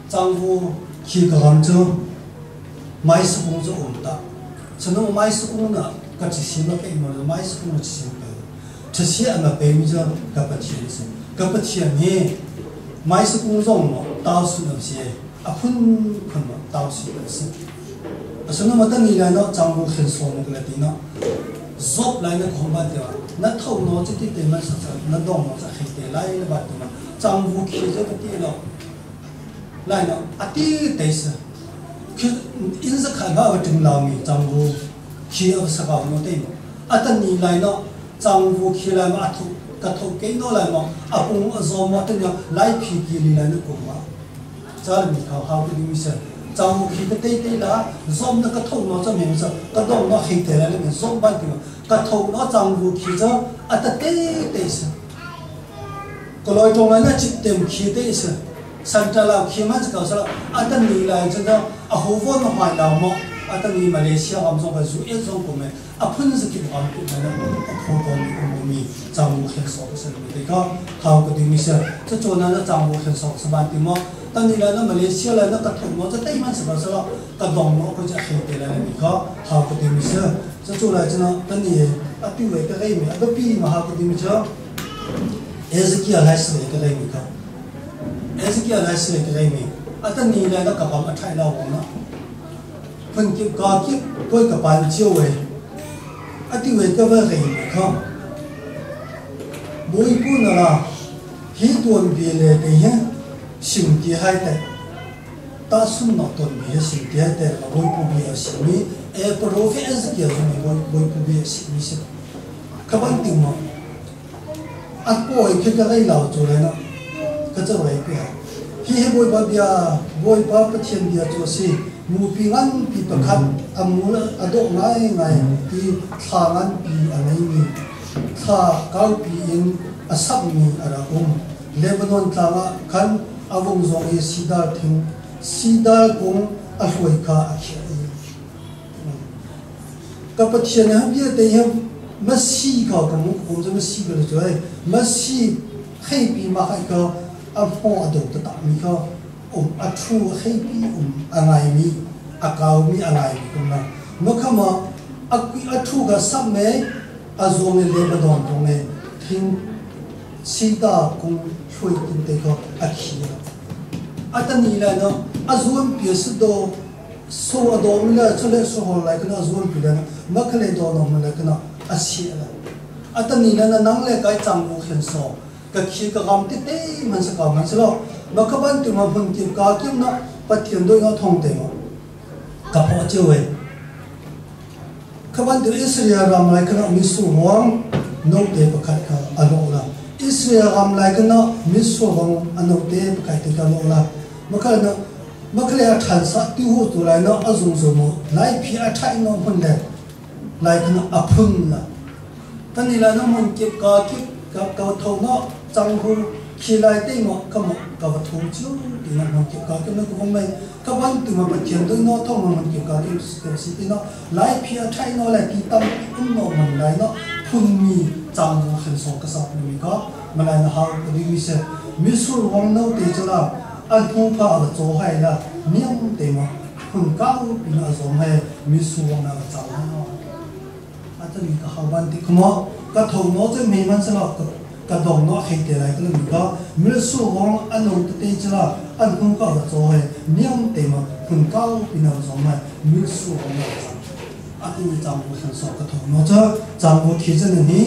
丈夫去个杭州买施工做红的，只能买施工呢，个只是么给么买施工的钱给，这些俺们北面就个不钱是，个不钱呢，买施工做么，到处那些。啊，困困嘛，到处都是。所以我等你来呢，丈夫很说那个来的呢，做来那空白的，那头脑这点点嘛是啥？那脑脑子黑的来了吧的嘛，丈夫开这个电脑，来呢，啊对对是，可因是看到个真老米丈夫开二十个我对嘛，啊等你来呢，丈夫开来嘛，啊头个头给到来嘛，啊公啊做嘛，等下来皮给你来那个嘛。Cha mi kha hau ka ding mi se chang khi ka te te la zom na ka tho no cha me cha ka dong no hei te la le me zom ban ti ka tho no chang bu khi cha ata te te se ka loi tong la na chit tem khi te se santa la khi man ka sa ata ni la cha da a ho vo no mai la mo ata ni Malaysia am zong ka zu e zong ko me a phun zaki am ku na na a pho ko mi ko mi chang bu khen so se mi te ka hau ka ding mi se cha cho na na chang bu khen so sa ban ti mo ตอนนี้แล้วนะมาเลเซียแล้วนะกระทงเนาะจะได้มันสบายสละกระดองเนาะก็จะเห็นแต่ละนี่ก็หากระดิ่งเสือจะจู่ไรจะเนาะตอนนี้อติเวก็ได้มีอตปีมาหากระดิ่งเสือเอสเกียร์ไลซ์เลยก็ได้มีก็เอสเกียร์ไลซ์เลยก็ได้มีอัตนี้แล้วก็กลับมาไทยเราเนาะเพิ่งเก็บก็เก็บก้อยกับปานเจียวเองอติเวก็ว่าเห็นก็บุยปุ่นละฮีตัวเบียเลยเนี่ยสิ่งที่ให้แต่ตาสุนนตัวมีสิ่งที่ให้แต่เราบุยปุ่นเบียสิ่งนี้เอปโรเฟสเกียร์มีบุยบุยปุ่นเบียสิ่งนี้สิขบันติมอัดป่วยคิดจะได้เหล่าจุเลยนะก็จะไหวเปียฮีให้บุยปะเบียบุยปะปะเทียนเบียตัวสิมูปีงันปีประคับอามูลอดกง่ายง่ายที่ทางันปีอะไรมีทาเก้าปีอินอสับมีอะไรอุ้มเลบานอนทางขันอาวงจงเอซีดาทิ้งซีดากงอหวยคาอเขียกับปะเทียนฮะเบียเตียมาซีเขากับมุกผมจะมาซีกันเลยจ้อยมาซีให้ปีมาให้เขาอัลฟอดกตะมีเขาอุมอัชูให้ปีอุมอะไรมีอากาวมีอะไรมีกันนะเมื่อเข้ามาอักอัชูกับซับเมอาจงเลบานอนตรงนี้ทิ้งซีดากงช่วยกินเตก็อักขีอัตนีแล้วเนาะอาจวนเปียสโดโซอดอมเลชเลโซฮอลไลกันอาจวนเปียนะมัคเลดอนอมเลกันอาเชียละอัตนีแล้วนั่งเลกายจังหูเขียนสอบกะขีกะกำติเต้มันสกามันสลอมัคบันตุมาพุ่นกิบกากิมนะปัดเทียนด้วยเงาทองเตมกะพอเจ้าเวขบันตุอิสราเอลรำไรกันมิสุวงโนเตปะขัดกันอโลละอิสราเอลรำไรกันมิสุวงอโนเตปะขัดกันอโลละมัคเลนะมัคเลอาทันสัติหูตัวไรนะอาจุงจุมไลพีอาทัยนพุ่นเลไลกันอพุ่นละตอนนี้ละน้ำมันเก็บกาเก็บกับกาทองเนาะจังหูขี้ไลเต้งอกำกับทงจิ้วตีนั่นมันเก็บกาเก็บนั่นก็คงไม่กับวันตัวมันเขียนด้วยเนาะท่องมันเก็บกาเก็บเก็บสิตีเนาะไลพีอาทัยเนาะไลตีตั้มอุ้มเนาะมันไลเนาะพุ่นมีจังหูเห็นสองกระสับมีก็มาไลนะฮะก็ดีมิเซมิสุรวังเนาะเตจละอันพูพาอัลโจให้ละเนียมเตมะหุ่นก้าวปีน่าสมให้มิสุวงนาเจ้าเนาะอาจจะมีก็หาวันที่ขโมยก็ทงเนาะจะมีมันสลับกระดองเนาะให้เตไรก็เลยมีก็มิสุวงอันนู้นเตจละอันพูพาอัลโจให้เนียมเตมะหุ่นก้าวปีน่าสมให้มิสุวงนาเจ้าอาจจะมีจำบุญสอบกระทงเนาะจะจำบุญที่จะนี่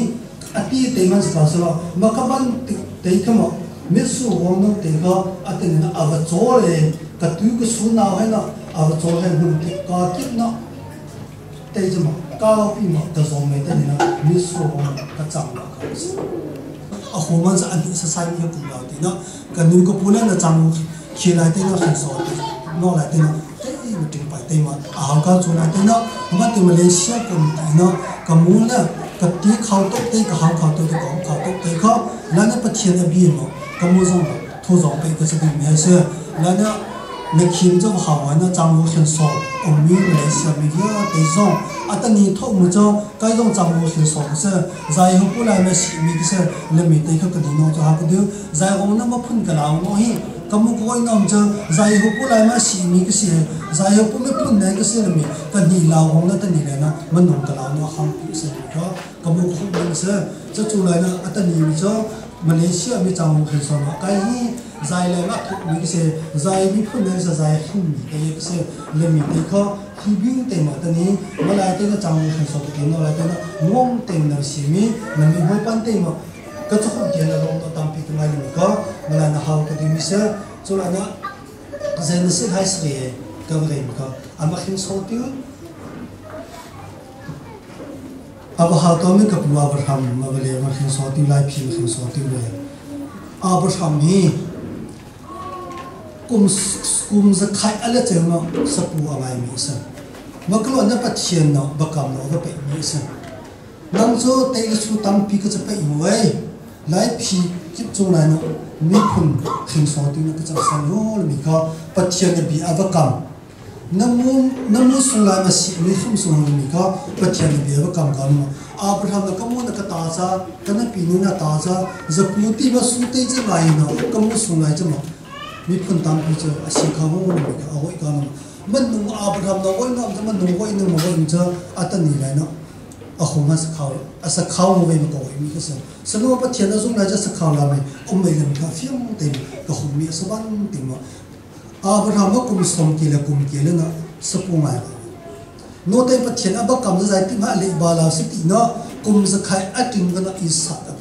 อาทิตย์เตมันสลับสลับมาขบันเตยขโมยมิสุวงนั่นเองก็อาจจะเนี่ยอาวโจเลยกระตุ้นก็สูนเอาให้เนาะอาวโจให้หุ่นเก็บก็เก็บเนาะเตยจะมาก้าวปีมาแต่สองเมตรนี่นะมิสุวงกระจังละก็อาหูมันจะอันนี้สายมีกุมเราตีเนาะกันนู้นก็พูดแล้วนะจังขี้ไรเตยเนาะขันสอนนอกไรเตยเนาะเตยมันจึงไปเตยมาอาหารก็จูนเตยเนาะมาเตยมาเลเซียก็มีเนาะกับมูลเนี่ยกับตีเขาตกเตยกับหางเขาตกกับเขาตกเตยเขาแล้วเนี่ยประเทศเนี่ยบีเนาะก็มูจงทุจงไปก็จะเป็นเมเซ่แล้วเนี่ยในคิมจะหาวันเนี่ยจังหูเห็นสอบองค์มีมาเลเซียมีเยอะเตยจงอัตนี้ทุกมูจงใกล้จงจังหูเห็นสอบก็เซ่ใจเขาพูดอะไรไม่สิมีก็เซ่เลมีเตยเขาก็ดีน้องจะหาก็ดูใจของนั่นมาพุ่นกับเราเนาะฮีก็มุกก็น้องจะใจเขาพูดอะไรไม่สิมีก็เซ่ใจเขาพูดไม่พุ่นไหนก็เซ่เลมีแต่นี่เราของนั่นแต่นี่เลยนะมันน้องกับเราเนาะห้ามเซ่ก็ก็มุกก็มันเซ่จะจูเลยนะอัตนี้มีจงมาเลเซียมีจังหูเห็นสอบใกล้ใจเลยมาทุกมีเสใจมีพุ่นเลยใจหุ่นมีเตยเสเลมีเตยเขาฮีบิวเต็มตอนนี้มาลายเตยก็จังหูเห็นสอบเต็มอะไรเตยง่วงเต็มเลยสิมีมันมีหัวปั้นเต็มก็จะหุ่นเดียวลงตัวตามปีกันมาเลยก็มาลายนะฮาวก็ดีมิเสจุฬานะเซนสิไฮสเรียก็เรียนก็อามาขึ้นโซติวอาบฮาตัวไม่กับอับราฮัมมาเวลามาขึ้นโซติวไลพีมาขึ้นโซติวเลยอับราฮัมฮี kum kum zakhai ala cheu no sapu angai mi sa maklo na pathian no bakam no va pe mi sa nang cho te su tam pi ka cha pe muai lai phi kip chung lai no mi phun khing so ti na ka cha san yo mi ka pathian na bi avakam namu namu sulai ma si mi khum su mi ka pathian na bi avakam ka no Abraham na kamu na ka ta cha ka na pi ni na ta cha zapu ti ma su te cha lai no kamu sulai cha ma mi phun tam pi cha asi kha ho mi ka hoi ka no man nung Abraham na oi na man nung oi nung oi cha atani lai no ahoma sakhaw asa khaw mo ko mi ka sa sano pathian na zung na ja sakhaw la mai om mai lam ka fiam te ka hum mi saban ti ma Abraham kum som ki la kum ki le na sapu mai no te pathian aba kam za ti ma le ba la si ti na kum za khai ating ga na isa ka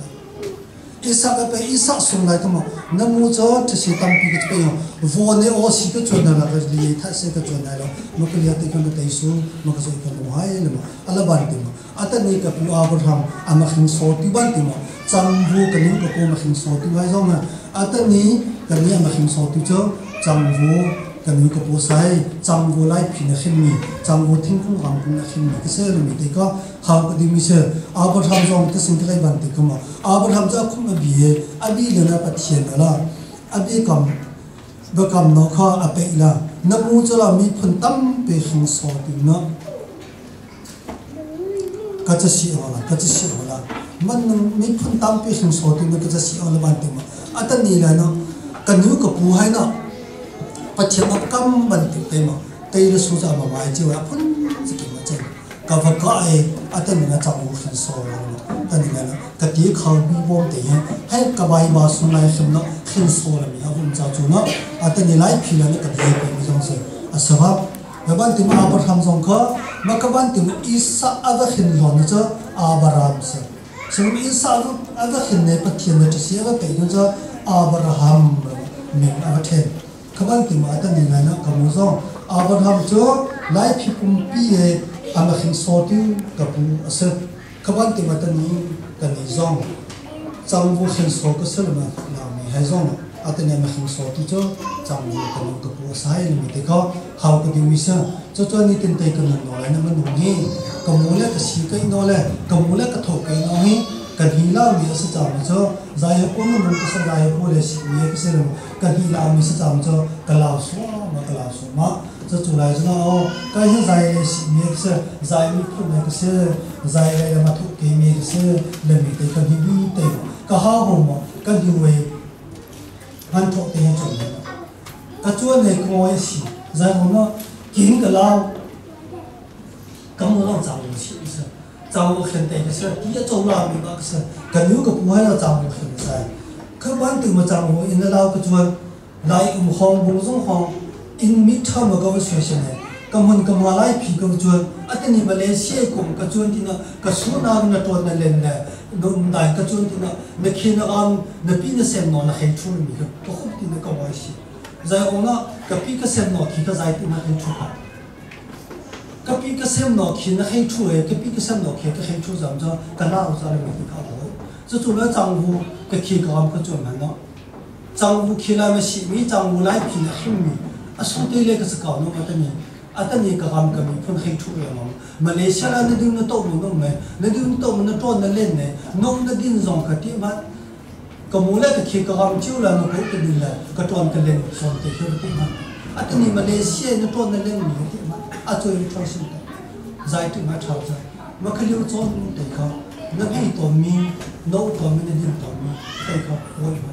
isa ka pe isa sung lai ka ma na mu cho ti si tam pi ka pe yo vo ne o si ka chon na la ka li tha se ka chon na lo ma ka ya te ka na te su ma ka so ka mo hai le ma ala ban ti ma atani ka pu Abraham ama khing so ti ban ti ma changvu ka nu ka pu ma khing so ti vai zong atani ka ni ama khing so ti cho changvu ka nu ka pu sai changvu lai phi na khin mi changvu thing kung ram kung na khin mi ka se mi te ka ha ka di mi se Abraham zong te sing ka ban ti ka ma Abraham cha khum ma bi abi le na pathian la abi kam ba kam no kha a pe la na mu cha la mi phun tam pe khing so ti na ka cha si wala ka cha si wala man mi phun tam pi khing so ti na ka cha si wala ban ti ma atani la na ka nu ka pu hai na pathian ap kam ban ti te ma te le su cha ma mai chi wa phun chi ki ma chen ka va ka e atani na cha mu khing so la tani la ka ti khaw bi bom te he hai ka bai ba su lai khim na khing so la mi a bum cha chu na atani lai phi la na ka de pe mi jong se asaba ban ti ma Abraham jong kha ma ka ban ti isa aga khin lon cha Abraham sa so isa aga khin ne pathian na chi aga pe nu cha Abraham me aga the ka ban ti ma ta ni na na ka mu zong Abraham cho lai phi pum pi e ama khin so ti ka pu ase ka ban ti ma ta ni ka ni zong chang bu khin so ka sel ma na mi hai zong atene ma khin so ti cho chang bu ka nu ka pu sai mi te ka how ka di mi sa cho cho ni tin te ka nu no lai na ma nu ni ka mu le ka si kai no le ka mu le ka tho kai no hi ka hi la mi sa cha ma cho zai ko nu nu ka sa zai ko le si mi ka se ka hi la mi sa cha ma cho ka lao su ma ka lao su ma cho chu lai cho no ka hi zai le si mi ka se zai mi phu me ka se zai le ma thu ke mi ka se le mi te ka hi bi te ka ha ho ma ka hi we han tho te ha chon ka chu ne ko si zai ho ma king ka lao ka mu lao chang wu si se chang wu khen te ka se ti ya chou la mi ma ka se ka nu ka pu hai la chang wu khen sai ka ban tu ma chang wu in lao ka chuan lai hong bung zong hong in mi tha ma ka wa xue xue ne ka mun ka ma lai phi ka chuan atani Malaysia kum ka chuan ti na ka su na na ton na len na num dai ka chuan ti na na khi na am na pi na sem no na khen thu mi ka ko khop ti na ka wa si zai ong na ka pi ka sem no khi ka zai ti na khen thu ka ka pi ka sem no khi na khen thu e ka pi ka sem no khi ka khen thu zam cho ka lao za le mi ka ho chu chu la chang wu ka khi ka am ka chuan man no chang wu khi la ma si mi chang wu lai phi na khim mi a su te le ka sa ka no ma ta ni atani ka gam ka mi phun khen thu ya ma Malaysia la na ding na to mu no me na ding to mu na ton na len ne nong na din zong ka ti ma ka mu le ka khi ka gam chiu la no ko ka din la ka ton ka len son te he ti ma atani Malaysia na ton na len mi ti ma a choi thong sin ta zai ti ma thau za ma khaliu chon te kha na ngai to mi no to mi na din to mi te kha oi ma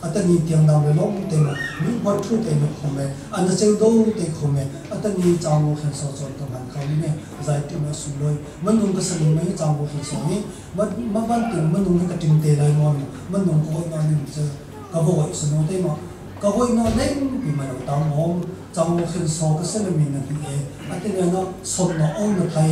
atani tiang nam le long te ma mi wat thu te ma khom me an cheu do te khom me atani chang mo khen so chon to man kha mi ne zai ti ma su loi man nung ka san mai chang mo khen so ni ma ma ban ti man nung ka ting te lai mon man nung ko na ni che ka bo so no te ma ka hoi no leng pi ma no tang mom chang mo khen so ka se le mi na ti e atani na son no on na thai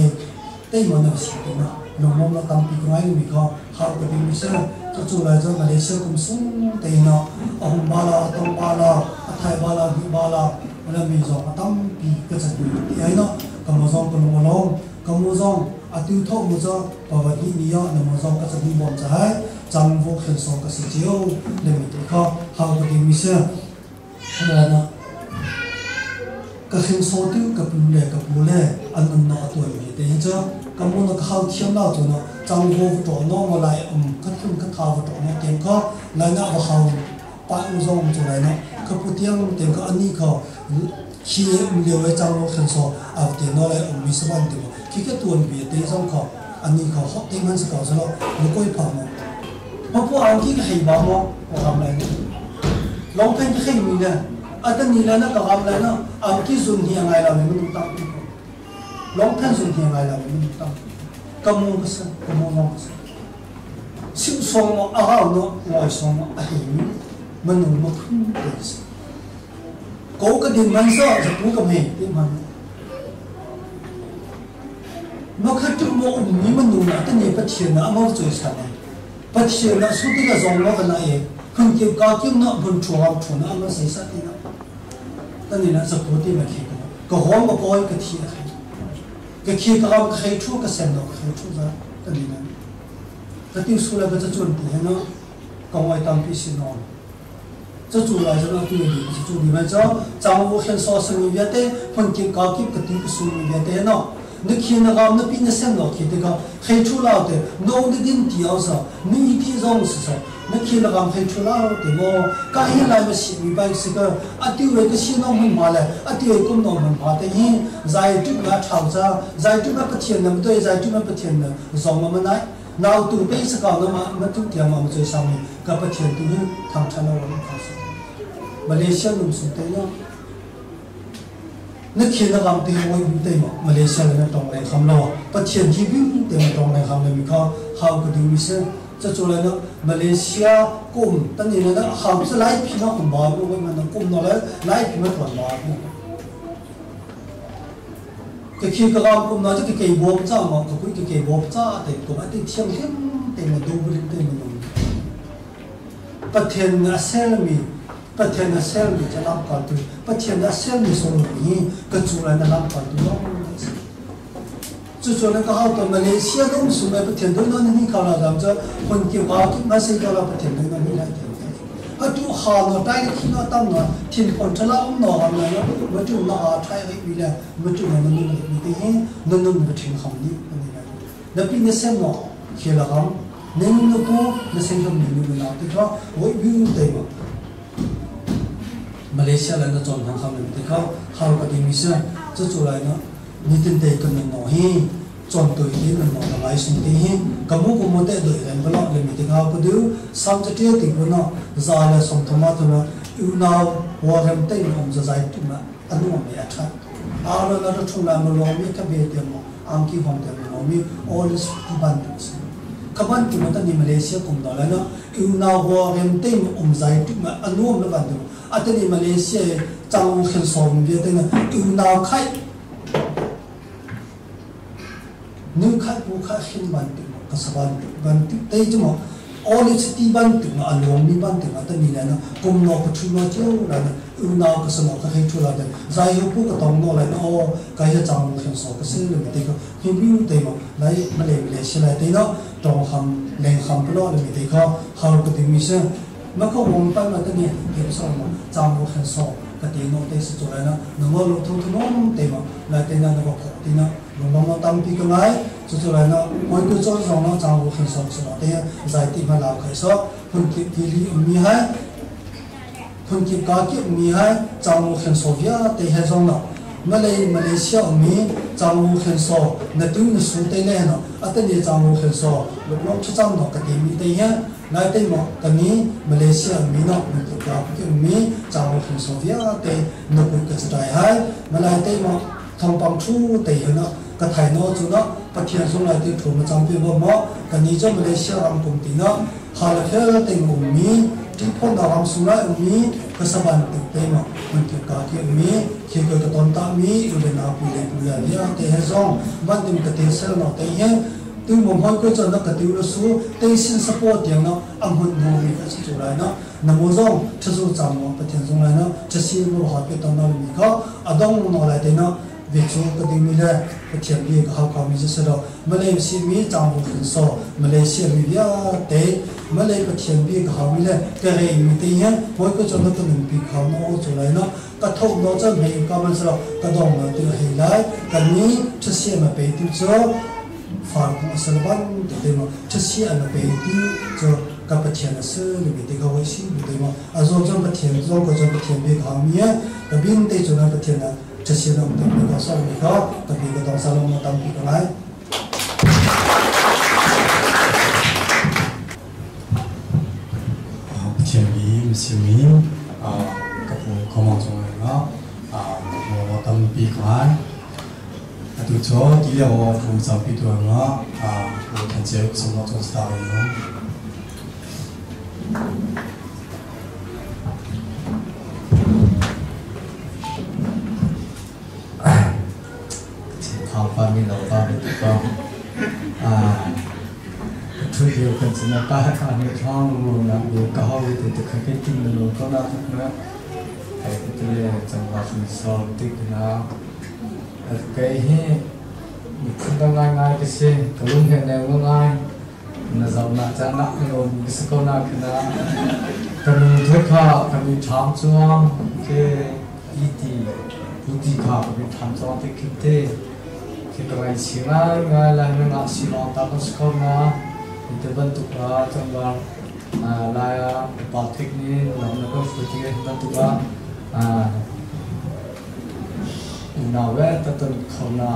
te ma na si te na no mom na tam pi ngai mi ka ha ka bi mi se cho chu lai cho Malaysia kum sung te na ahum ba la tong ba la athai ba la bi ba la wala mi zong tam pi ka cha ti ai no ka mo zong ko mo long ka mo zong atu tho mo cho pa wa ni ni ya na mo zong ka cha bi bom cha hai chang vo khen so ka si chiu le mi te kha ha ka bi mi se na na Ka khin so tu ka pu le ka pu le an nun no atuan mi te hi chu ka mu no ka hau thiam lo chu no chang vo to no mo lai ka thun ka tha vo to no tem kho lai na va hau pa u zong chu lai no ka pu tiang tem ka ani kho khi liu e chang vo khin so av te no lai mi saban te mo khi ka tuan bi te zong kho ani kho hok te man sa ka so lo mo koi pha mo mo pu ang ki ka hei ba mo ko ram lai long pen ka hei mi na atan ni la na ka ram lai na ang ki zun hi ngai la mi mun ta long pen zun hi ngai la mi mun ta ka mu ka sa ka mu long ka sa sim song mo a ha no ngoi song mo a hei mi manung mo khun te sa ko ka din man sa ja pu ka me ti man mo kha tu mo um ni manung na ta ni pa thian na mo choi sa na pa thian na su ti ka zong mo ka na e khun ki ka ki na bun chu am chu na ma sei sa ti na ta ni na sa pu ti ma khi ko ka hom ko koi ka thi a ka khi ka ram ka khai thu ka sen no ka khai thu za ta ni na ka ti su la ka cha chun ti he no ka ngoi tam pi si no cha chu la cha na tu ni cha chu ni ma cha chang wo khen so sang ni te phun ki ka ki ka ti su ni te no ni khi na gam na pi na sem no khi te ka khai thu lao te no ni din ti ao sa ni ti zong sa na khi na gam khai thu lao te mo ka hi lai ma si mi bai si ka ati we ka si no mun ma le ati we kum no mun ma te hi zai tu na thau cha zai tu na pathian nam toi zai tu na pathian na zong ma nai naw tu pe sa ka na ma ma tu tiam ma choi sang ni ka pathian tu hi thang than lo ka sa Malaysia num su te no na khi na gam te ngoi bu te ma Malaysia na tong lai kham lo pathian ji bi te ma tong lai kham le mi kha hau ka du mi se cha chu la na Malaysia kum tan ni na hau sa lai phi na kum ba bu ma na kum no la lai phi ma thon ba bu ka khi ka gam kum na cha ke bo cha ma ka kui ke bo cha te ko ma te thiam hem te ma du bu te ma no pathian na sel mi pathian na sel mi cha lam ka tu pathian na sel mi so ni ka chu la na lam ka tu no chu chu na ka hau to Malaysia dong su mai pathian do no ni ka la dam cha khon ki wa ki ma se ka la pathian do no ni la a tu ha no tai ki no tam no thin phon thala um no ham na ma tu na a thai ri bi la ma tu na nu ni te hi nu nu ba thin kham ni ni la na pi na sem no khi la gam nen nu pu na sem kham ni nu na ti kha woi bi te ma Malaysia la na chon hang kham ni te kha hau ka ti mi sa chu chu lai na ni tin te kan no hi chon toi ti na no na lai sung ti hi kamu ko mo te doi ran bala le mi te kha ko du sam cha te ti ko no za la som thama tu na u na wa ram te nom za zai tu ma anu me atha a lo na thu na mo lo mi ka be te mo ang ki hom te mo mi all is ti ban tu sa kaban tu ma ta ni Malaysia kum da la na u na wa ram te mo um zai tu ma anu la ban tu atani Malaysia chang khen som bi te na u na khai nu khai pu kha khin ban tu ka saban ban tu te chu mo all is ti ban tu ma along mi ban tu ma ta ni la na kum no ka thu no cheu la na u na ka sa no ka khai thu la de zai hu pu ka tong no la na o ka ya chang khen so ka se le mi te ka hi bi te mo lai Malay Malaysia lai te no tong kham leng kham plo le mi te ka hau ka ti mi se ma ko wong pa ma ta ni ke so mo chang mo khen so ka te no te se chu la na no mo lo thu thu no te mo lai te na no ko ti na long long no tam pi ka ngai chu chu lai na moi ku chon zong no chang wo khen so so te zai ti ma la khai so phun ki ti li mi hai phun ki ka ki mi hai chang wo khen so via te he zong no Malay Malaysia mi chang wo khen so na tu na su te le no ata ni chang wo khen so lo lo chu chang no ka ti mi te he lai te mo ka ni Malaysia mi no na tu ka ki mi chang wo khen so via te no ku ka chai hai Malay te mo thong pang thu te he no ka thai no chu no pathian sung lai te thu ma chang pi bo mo ka ni cho Malaysia ram kum ti no ha la khel te ngum mi ti phon da ram sung lai mi ka saban te te mo mun ki ka ki mi khi ka ka ton ta mi u le na pu le pu la ya te he zong ban tim ka te sel no te he tu mom hoi ko chon na ka ti lo su te sin support yang no ang hun no mi ka chu lai no na mo zong chu chu chang mo pathian sung lai no chu si mo ha pe ton na mi kha adong no lai te no 为主个对米嘞，个天比个好看米就是了。马来西米长不很少，马来西亚米呀对，马来个天比个好米嘞，个黑米对呀，我个做那个能比好那我做来呢， Ka thok no cun hei ka man selo ka dong no tu hei lai kan ni thasi ma pe tu cho far ku asal ban te te mo thasi an pe tu cho ka pathian asu ni bi te ka wai si bi te mo azo chon pathian zo ko chon pathian bi ka mi ka bin te chu na pathian na thasi na um te ka sa ni ka ka bi ka dong salom na tam pi ka ngai Pathian bi misimi ka pu khomong chung nga ka pu lo tam pi ka ngai atu cho ti le ho pu cham pi tu nga pu than cheu som lo chung sta yo. Thang pa mi lo pa mi tu pa thu hiu kan china ta ka ni thang ru na bu ka hau te te kha ke tin lo ko na tu na ai te le chang wa sun so tik na cái hi mi phun dang ngai ngai ke se ka lung he ne ngai na zau na cha na lo mi se ko na khna ka nu the kha ka mi tham chuang ke i ti bu ti kha ka mi tham chuang te khite ke ka ngai si ngai ngai la na nga si lo ta ko sko na te ban tu ka chang ba la ya pa thik ni lam na ko fu ti ban tu ka na we ta ton khona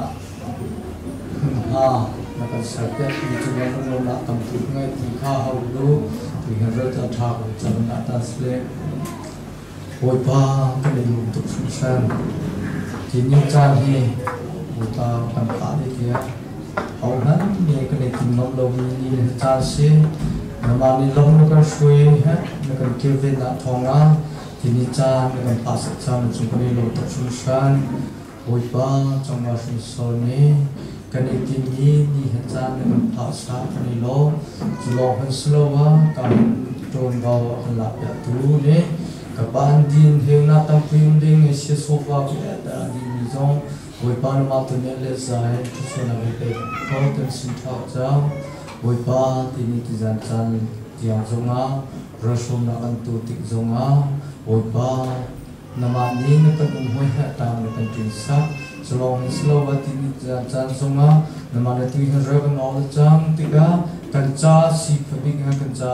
ha na kan sa te ti chu na ro na tam tu ngai ti kha hau lu ti ha ro ta tha ko cham na ta sle oi pa ka ni lu tu su san ti ni chan hi u ta kan pa ni kia hau han ni ka ni tin nom lo ni ni cha si na ma ni long na kan shui ha na kan kil ve na thonga ti ni cha na kan pa sa cha na chu ka ni lo tu su san oi pa chang ma su so ni kan i tin ni ni ha cha na kan pa sa kan ni lo chu lo han slowa kan ton gao kan la ya tu ne ka ban din heu na tam pim ding se so wa ke ta di mi zong oi pa na ma tu ne le zai tu so na ve pe ko tan sin tha cha oi pa ti ni ti zan chan tiang zonga rasom na kan tu tik zonga oi pa nama ni na kan um hoi ha ta na kan tin sa cholong slow wa ti ni chan chan zonga nama na ti han ra kan all chang tika kan cha si phabik ha kan cha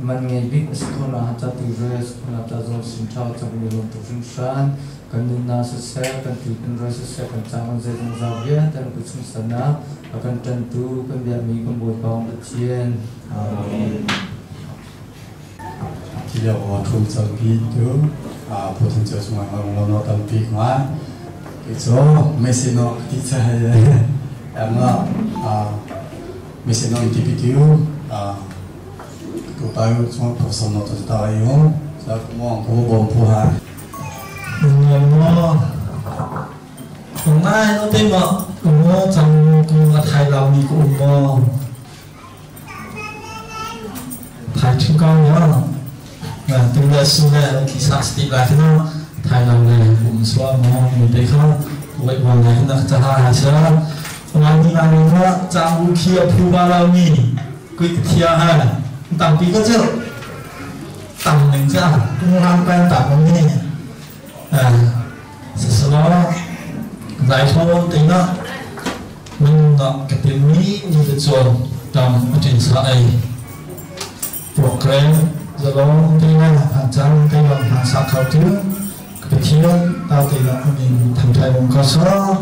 man ngai bik as khona ha cha tu res khona ta zong sin tha cha ni lo tu sin shan kan nun na sa se kan tu kan res se kan cha man ze zong za ve tan ku chung sana kan tan tu kan bia mi kan boi pong ta chien amen. Ti le ho thu chang pi tu pu than cheu chung nga lo no tam pi nga ke cho me se no ti cha ha nga me se no ti pi tu ko ta yu chung ko som no ta yo sa ko mo ko bom pu ha mo ngai no te mo mo chang ko thai lao mi ko mo thai chung cao nhá và từ là su là khi sa sti lại thế nó thai lao này cũng xóa mo mình thấy không vậy mà này nó cha ha sa mà ni là nó chang u kia phu ba lao mi quy thia ha tầm pi có chứ tầm mình ra cũng làm quen tầm mình à sau đó giải thô tính nó mình nó cái tiếng mỹ như thế chuồn tầm ở trên xã này program giờ đó tính là hàng trăm tính là hàng xã khảo chứ cái thiên tao thì là mình thành thầy một cơ sở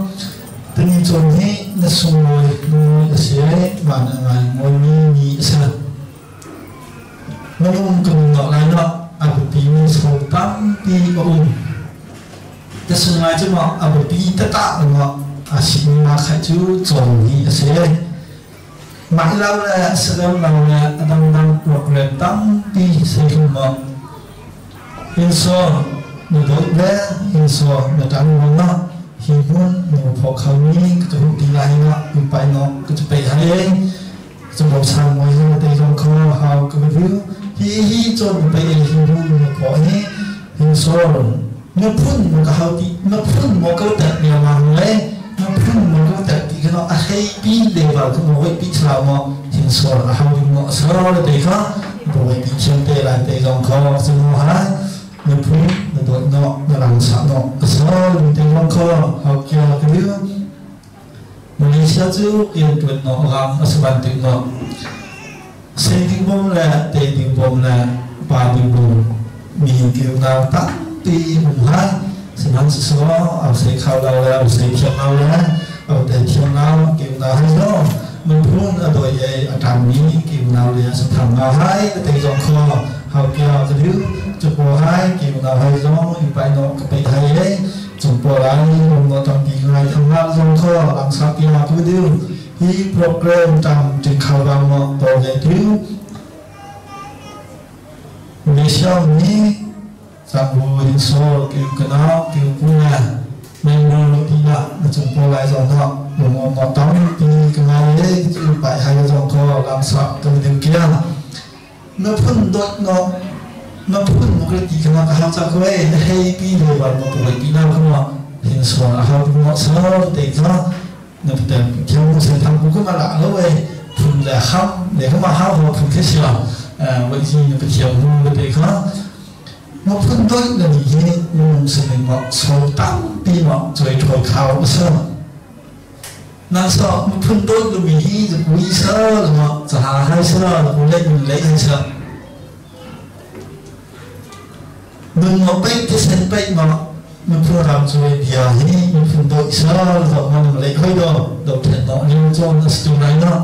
tính chuồn ấy nó sung ngồi ngồi sẽ mà ngồi ngồi mi mi sẽ nó không cần nọ lại nọ à một tí mình sống tám tí có ungแต่ส่วนใหญ่จะมาอ่ะปีตะตะมาอ่ะสิ่งมาใครจูจงนี่เสียมาเล่าเลยเสด็จเราเนี่ยดังดังปลอกเลยตั้งปีเสียขึ้นมาอินโซหนูโดดเล่อินโซหนูดังมันเนาะหินพุ่นหนูพอเขานี้ก็จะหุ่นตีไรเนาะหุ่นไปเนาะก็จะไปให้จะบอกชาวมวยให้ตีลงคอเฮาก็ไม่รู้ฮีฮีจนไปเองหินพุ่นหนูขอให้อินโซnó phun một cái hậu tí nó phun một cái tẹt nhiều mà lấy nó phun một cái tẹt thì cái nó hay pi để vào cái một cái pi sao mà thì số là hậu thì nó số là để khó rồi bị chân tê lại tê dòng khó xin nó hả nó phun nó dawt no na lang sa no asal te long kho hau kia ka liu Malaysia chu yên tuan no ram asaban tik no sei ding bom le te ding bom le pa ding bom mi kiu na ta ti um hai สมันสอเอาใส่ข้าวเราแล้วเอาใส่เทียมเราแล้วเอาแต่เทียมเรากินเราให้เนาะมันพูดโดยไอ้อาจารย์นี้กินเราเรียนสถานเราให้แต่จงคอเฮาเกี่ยวจะดื้อจะปอให้กินเราให้จงอีไปเนาะก็ไปไทยเลยจงปอไรลงนอตอนดีไรทำงานจงคอหลังสักกีฬาก็ดื้อฮีโปรแกรมจำจึงเข้าเราเนาะตัวใหญ่ดื้อมาเลเซียนี้ จังหูหินโซกิวกันเอากิวกูเนี่ยเมนูตีละมาจงโปรไลจงเนาะหลงงอต้องตีกันมาเลยจูไปให้จงคอลำสักตัวเดียวเกี่ยเมื่อพุ่นดดเนาะเมื่อพุ่นมันก็ตีกันมาเขาจะเคยให้ปีเดียววันมาปกติน้ำขึ้นมาหินโซเขาเนาะโซเด็กเนาะเนี่ยแต่เที่ยวเสียทำกูก็มาละแล้วเว้ยพุ่นแหละครับเดี๋ยวเขามาห้าวหัวพุ่นแค่เชียววันที่ไปเที่ยวนู่นไปเขา 我碰到那里，我是那么受当地嘛，最脱靠是。那时候我碰到那里就不意思了嘛，这还还是不累不累还是。มึงมาไปที่เส้นไปมามันพูดรำช่วยเดียวนี่มันพูดโดยเสือเรามันเลยค่อยดอกดอกเห็นดอกนี่จนสตูไหนเนาะ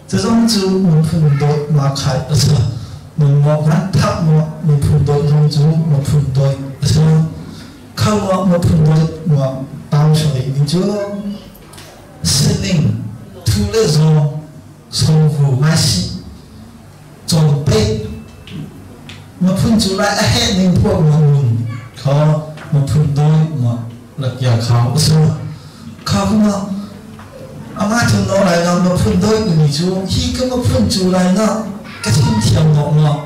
จะต้องจูมันพูดโดยมาขายเสือ มันมองนั้นทับมามันพูดโดยจงจูมันพูดโดยเสือเข้ามามันพูดโดยมาตามเฉยนี่จูสนิ่งทุเรศทรงหูมาสิจงเป๊ะมาพุ่นจุฬาเฮ็ดนึงพวกมันเขามาพุ่นโดยมาหลักยาเขาเสือเขาก็มาอามาถึงน้องไหนเนาะมาพุ่นโดยนี่จูฮีก็มาพุ่นจุฬาเนาะ ก็ทิ้งเทียมเนาะเนาะ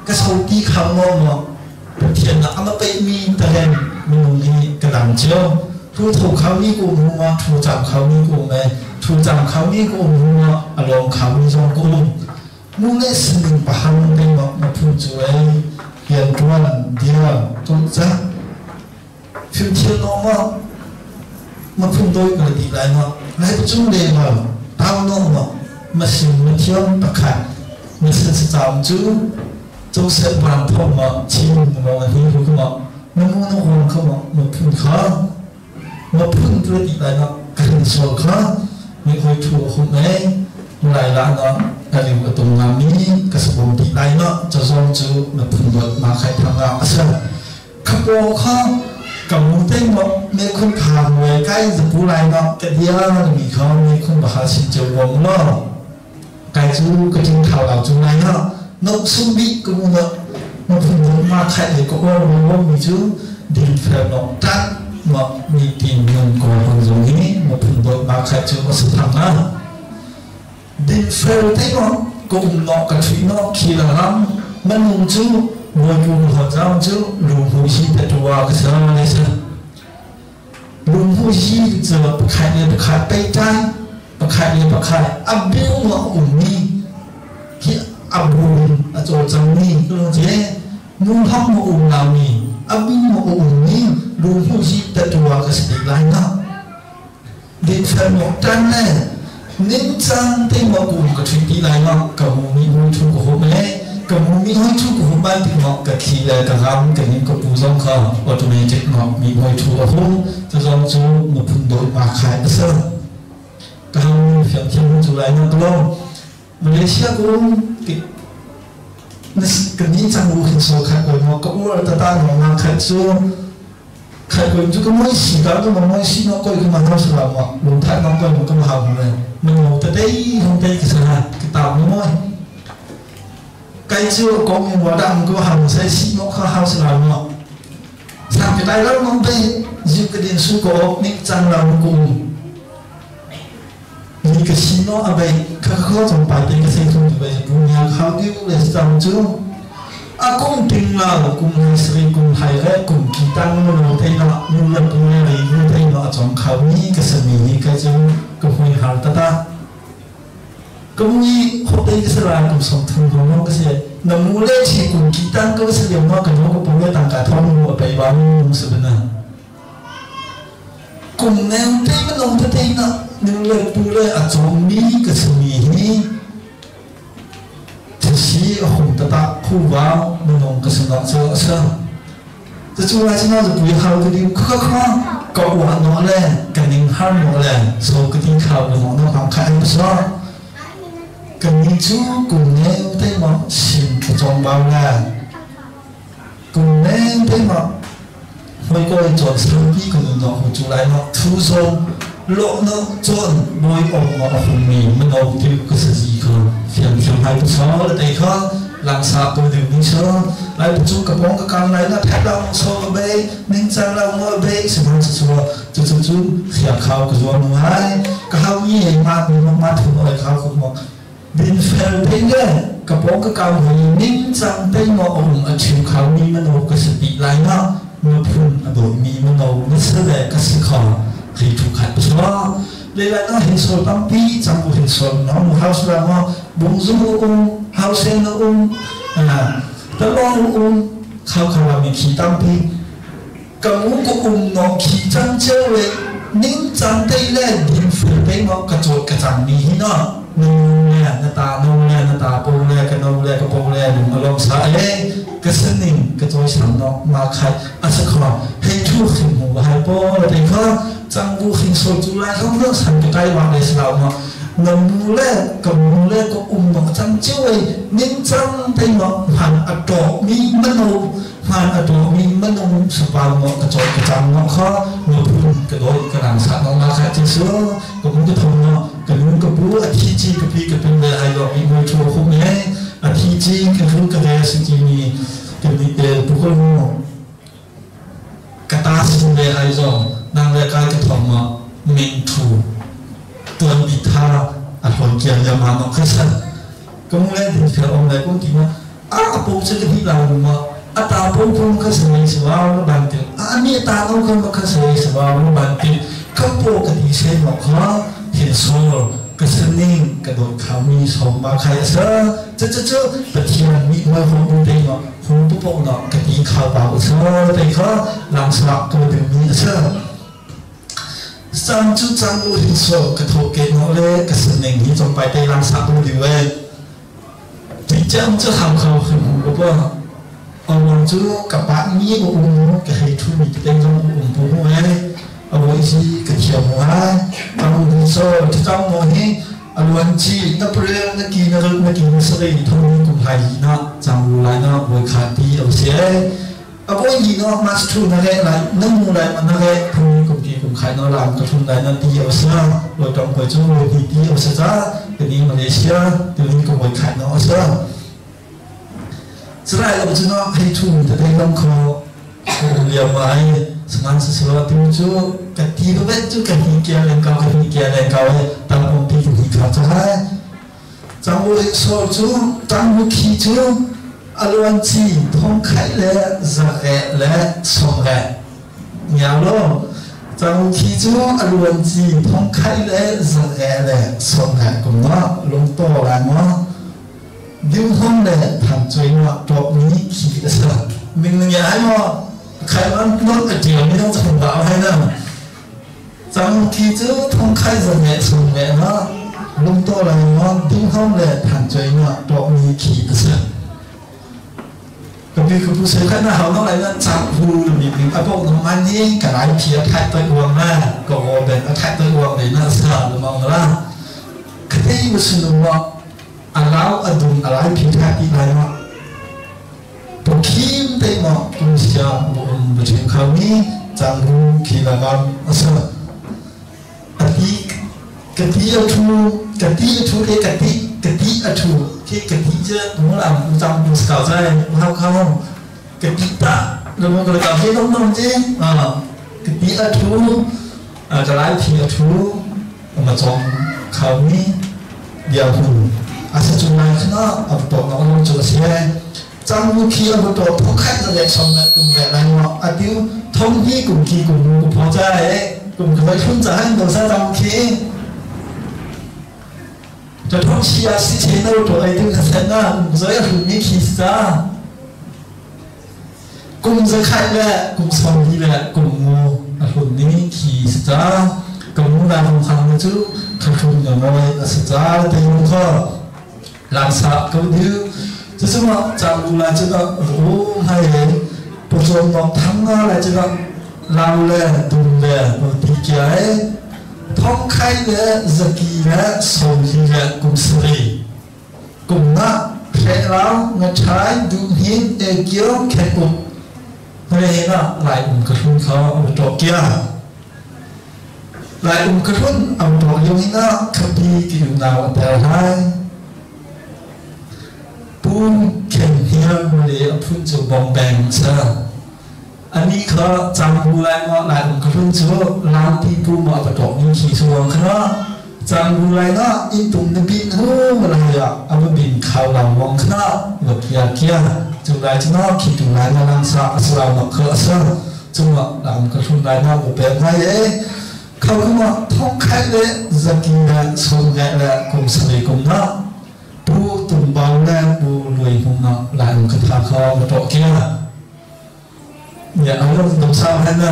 ก็โชตีคำเนาะเนาะเทียนนะอามาไปมีแต่เห็นมีมุนีกระดังเจียวผู้ถูกเขานี่กูมัวถูกจับเขานี่กูแม่ถูกจับเขานี่กูมัวอารมณ์เขานี่จงกูมูเนสหนึ่งปะหังเป็นเนาะมาพูดจุยเรียนจวนเดียวจงจ้ะฟิวเทียนเนาะมามาพูดโดยกระดิ่งไรเนาะไรจุ่มเดียวตามเนาะเนาะมาสิ่งมาเที่ยวตะขัด 你是长住，就是万通嘛，亲嘛，你如果嘛，那么那黄可嘛，我喷卡，我喷这地来呢，跟说卡，你会出红梅，来了呢，那就个东南米，可是红地来呢，这种就那喷的马开汤啊，是，可不卡，咁冇得么，你困卡会该是不来呢，个啲啊，米卡你困不下先就忘了。ไก่จูก็จึงข่าวเหล่าจูไรเนาะนกซุ่มบิก็มูเนาะมันพูดมาใครเลยก็ว่าว่ามีจูดินเฟลนกตัดมามีตีนเงินกอคนตรงนี้มาพูดมาใครจูมาสุดทางนะดินเฟลเต้นก็อุ้มนกกระทุยนกขี่หลังมันมุงจูมวยกูหัวเจ้าจูลุงหูชีแต่ตัวก็เสียเลยเสียลุงหูชีจะใครเนี่ยใครไปใจประคายประคายอับบิวมาอุ่นนี่ที่อับบุญอาจารย์จังนี่ก็เจ๊นุ่งห้องมาอุ่นเรานี่อับบิวมาอุ่นนี่ลุงผู้ชีแต่ตัวก็สติไลนะดิเฟนหมดจันแน่นิ่งจังเต็มมาอุ่นก็ถึงตีไลนะกับมูมีมูทุกหัวแม่กับมูมีห้อยทุกหัวบ้านที่เหมาะกับขี้เลยกับรำกับนี่กับปูซองเขาออโตเมติกเหมาะมีห้อยทุกหัวจะลองจูมาพุ่นโดยมาขายเสื้อ kalau yang tiang jual nya tolong Malaysia ko 那个你讲我很少看过么？个乌尔的大农啊，看书，看过这个没洗到，这个没洗，那过一个嘛都是了嘛，龙太那过一个嘛好呢，那我的对，红对个啥，个大么？该做公民我当个好些洗，那个好是了嘛？上个大佬弄对，就个电视个你讲了个。 มีกระชิโนอะไรเขาเขาจงไปเป็นกระเซ็นทุนไปบุญญาเขาที่เลยจำจูอากุ้งติงเรากุ้งไฮสรีกุ้งไฮแรกกุ้งกีตังมันโมเทนะมุลปุเรยุเทนะจงเขานี้กระสมีนี้ก็จูก็หุยหาตาตาก็มีคนเดียวสลายกุ้งสองทุนของน้องก็เสีย Na mu le chi kum ki tang ko se liam ma ka no ko pu le tang ka thong mu a pei ba mu se bana kum neu te ma nong te te na nu le pu le a chong mi ka smi hi si a hung ta ta khu wa mu nong ka sna cho asa จะจูไลชนะจะปุยเขาจะดิข้าข้าก็อวดนอแลกันนิ่งห้ามนอแลโซกตีข่าวกันนอความขันซอกันนิ่งชูกุ่มเนวเตมอชิมจงเบาแลกุ่มเนวเตมอไม่ก็จนสังพี่กันนอหูจูไลนอทูโซโลนอจนมวยองนอหุ่นมีมันอที่ก็สจีเขาเสียงเสียงไทยตัวซอแต่เขาหลังสาตัวดึงนี่เชอไล่ปัจจุกับมองกับการไล่ละแทบเราโซเบย์นิ่งจังเราเมื่อเบย์สมัยชัวจุดจุดจุดเขียเขากระจวงไว้ก็เขายี่มามีมาถึงอะไรเขาก็มองดินเฟลเป็นเด้กับมองกับการหัวนิ่งจังเป็นมององค์อาชิวเขามีมโนกสติไล่เนาะเมื่อพุ่นอโดยมีมโนไม่เสด็จกสิขอที่ถูกขัดไปชัวเลยไล่เนาะเห็นโซตั้งปีจังกูเห็นโซน้องมูฮาวส์เราเนาะบุงซูอุ้มฮาวเซนอุ้มตะลองอุ้มเขาเขาว่ามีขีตั้งปีกับมุกอุ้มน้องขีจังเจ้าเลยนิ่งจังได้เล่นดินฝืนไปเนาะกระโจดกระจังมีเนาะนุ่งเนี่ยหน้าตานุ่งเนี่ยหน้าตาปูเนี่ยกระนุ่งเนี่ยกระปูเนี่ยหนุ่มอารมณ์สายเองกระสนิงกระโจยฉันเนาะมาใครอาศักขอให้ทุกข์หูให้โป้แต่ก็จังกูขิงโซจูไลเขาเลือกสันกระไดวางในสลาวเนาะนมูเล่กับมูเล่ก็อุ้มเนาะจังเจ้าเองนิ่งจังไปเนาะผ่านอัตโตมีมโนผ่านอัตโตมีมโนสบายเนาะกระโจนกระจังเนาะข้อเมื่อพูดกระโดดกระหลังสัตว์เนาะมาแค่จีเสือกับมุกกระทงเนาะกับมุกกระปูอธิจีกับพี่กับเป็นเลยไอ้ดอกมีมือโชว์คุ้มเนี่ยอธิจีกับรู้กับเรสจีนีกับนี่เอปุกโลกระตาสินเลยไอ้จงนางเลยกายกระทงเนาะเมนทูตัวบิทาอัลฮ์เกียร์ยามาโนข้าสันก็มุ่งเล่นถึงเสือองค์ไหนก็กินว่าอ้าปูเสือที่เรามาอัตราปูพุ่งข้าเสียสวาวบันติอันนี้ตาเราขึ้นมาข้าเสียสวาวบันติข้าปูกติเซนบอกเขาเห็นโซลกระสนิ่งกระโดดเขามีสมมาใครเสือเจ้าเจ้าเจ้าปฏิบัติมีไว้คงดูเต็งเนาะคงปุ๊บเนาะกติเขาเบาเสือแต่เขาหลังสลับตัวถึงมีเสือจังจุจังอูหินโซกระโถเกโนเล่กระสนิ่งนี้จงไปเตลังสักดูดีเว้ยที่เจ้าจะทำเขาคือหูก็ว่าเอาวันจูกับบ้านนี้ก็อุ้มกระให้ทุ่มเต็งจงอุ้มปูหูเอ้เอาไว้ที่กระเทียมหัวเอาหินโซที่เจ้าโมนี่เอาวันจีนับเรื่องนักกีนักนักกีนักสรีทุ่มกุมไผ่นะจังหูไรนะบวยขาดีเอาเสียเอาไว้ยีเนาะมาสทูนั่นแหละไรนั่งมูไรมันนั่นแหละทุ่มกุมกีกุมไข่เนาะลามกระทุ่มไรนั่นตีเอาเสียโดยตรงไปจูดีตีเอาเสียจ้าทีนี้มาเลเซียทีนี้กุมไข่เนาะเสียสลายเราจะเนาะให้ทุ่มแต่ได้ลำคอเรียมไว้สมันสลัวที่จูกะตีก็เป็นจูกะตีเกียร์เลนเกากะตีเกียร์เลนเกาเลยตั้งองค์ที่ถูกขาดจะให้จังหวะโซจูจังหวะขี้จูอลวันจีทองไข่และจะแกและสมแกเงาโลจังหวะขี้จูอลวันจีทองไข่และจะแกและสมแกกุมเนาะลงโตแล้วเนาะดิ้วห้องเลยทำใจเนาะตัวนี้ขี้เสือมิงเนี่ยให้มั้งใครมันนดกระเจียวไม่ต้องจะผมบ่าวให้นะจังขี้จูทองไข่จะแกสมแกเนาะลงโตแล้วเนาะดิ้วห้องเลยทำใจเนาะตัวนี้ขี้เสือก็คือผู้เสียขันเขาต้องอะไรนั่นจับหูมีหนึ่งอภพน้ำมันนี่กระไรเพียไทยตัวอวงหน้าก็โอเป็นไทยตัวอวงในหน้าเสือหรือมองละคดีมุสลิมว่าอัลลอฮ์อดุลอะไรเพียไทยที่ไรวะพวกขีมเตมะกุศลบุญบุญเขานี้จังหูขีละกันเสือกติกติอทูกติอทูเอกติกติอทูที่กติเจ้าหมูหลังจำบุษเก่าใจเขาเขากติตะหรือมันก็เลยกล่าวที่น้องๆจีกติอทูจะไล่ทีอทูมาจองเขานี้เดียวหูอาศัยจุนายขึ้นเนาะเอาตัวน้องลงจุดเสียจังมุขีเอาตัวทุกขั้นจะเล็กสมเด็จตุ่มแบบไรเนาะอาทิวท่องที่กลุ่มขีกลุ่มกลุ่มพอใจกลุ่มเคยทุ่นจะให้ตัวซะจังมุขี จะท้องเชียสิเชนตัวไอ้ถึงเซนน่ะจะไอ้หุ่นนี่ขีซ่ากุมจะขัดแหละกุมสองนี่แหละกุมงูหุ่นนี้ขีซ่ากุมงูดาวของขังจูขัดหุ่นอย่างไรสิจ้าแต่ยังก็หลังสักก็ดื้อจะสมัครจำดูแลจะก็รู้ให้เห็นประจงนอกทั้งอะไรจะก็เราแลดูแลปฏิกิริยาท้องไข่และสกีและโซลีและกุมสรีกุมนะเพลเราเงชายดูหินเอเกียวแค่กุมไม่เห็นนะหลายอุ้มกระทุนเขาเอาตัวเกียหลายอุ้มกระทุนเอาตัวเยนี่นะคดีกินนาวแต่ให้ปูนเข็มเฮียมาเลยพุ่นจะบอมแบงซะอันนี้เขาจำบูแรงว่าหลายองค์ขึ้นชื่อลานที่ปูมาประกอบมีขีสวงครับจำบูแรงนะอินตุ่มนบินหูอะไรอะเอามาบินข่าวหลังวังครับแบบยาเกียจุฬาจุฬาขีจุฬานาลังสาสลาวนักเคอเสจุฬาหลังกระชุนได้มาเป็นไงเอ๊เขาก็มาท้องไข่เลยสกินและสมแและกลุ่มสนิกลุ่มนะปูตุ่มเบาและปูรวยคงนะหลายองค์คาถาเขามาต่อเกียเนี่ยเอาเรื่องตรงเศร้าให้นะ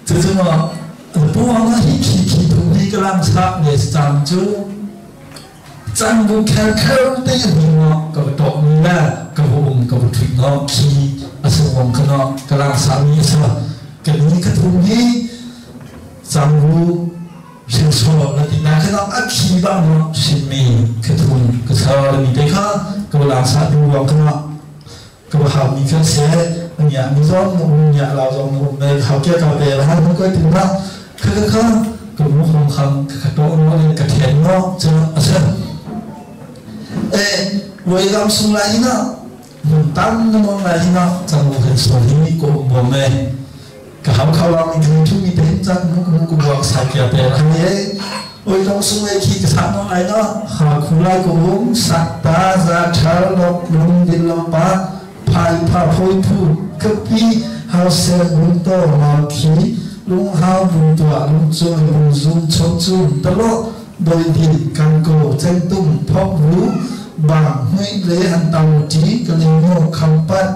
จะจะมาปูเอาหน้าที่ขี่ขี่ถุงที่กำลังสักเนี่ยจำจูจำบุแค่แค่ได้ยินเนาะกับตกนี่แหละกับอุ้มกับถุงเนาะขี่อสวงขนาะกำลังสามีสละกันนี้กระทุงนี้จำบุเชิญชอบแล้วทีนั้นขนาะอักขีบ้างเนาะชิมีกระทุงกระเทาแล้วมีได้ค่ะกับหลังสาดูวังขนาะกับหามีเครื่องเสียเนี่ยมีซ้อมเนี่ยเราซ้อมในเขาเกี่ยวกับเบลฮะมันก็ถึงว่าคือคือกับมุขคำกระโตนเลยกระเทียนเนาะจะอะไรเอ๊ะเวลาสุไลนะมันตั้งนอนไรนะจังหวะเห็นส่วนนี้กูบอกแม่กับเขาเขาเรามีทุกมีเป็นจังมุกมุกบอกสายเกี่ยวเป็นอะไรเวลาสุไลขี้กระทำนอนไรนะหาคุไลกูสัตตาซาชาลกลุงดินลำปาพายพาพอยผู้กปีเฮาเซบุนโตมาขีลุงเฮาบุญตัวลุงจอยบุญซุนชงจุนตลอดโดยดินกังโกเจงตุ้มพกรู้บางห้วยเละอันตาวจีกะเลโงคำปัด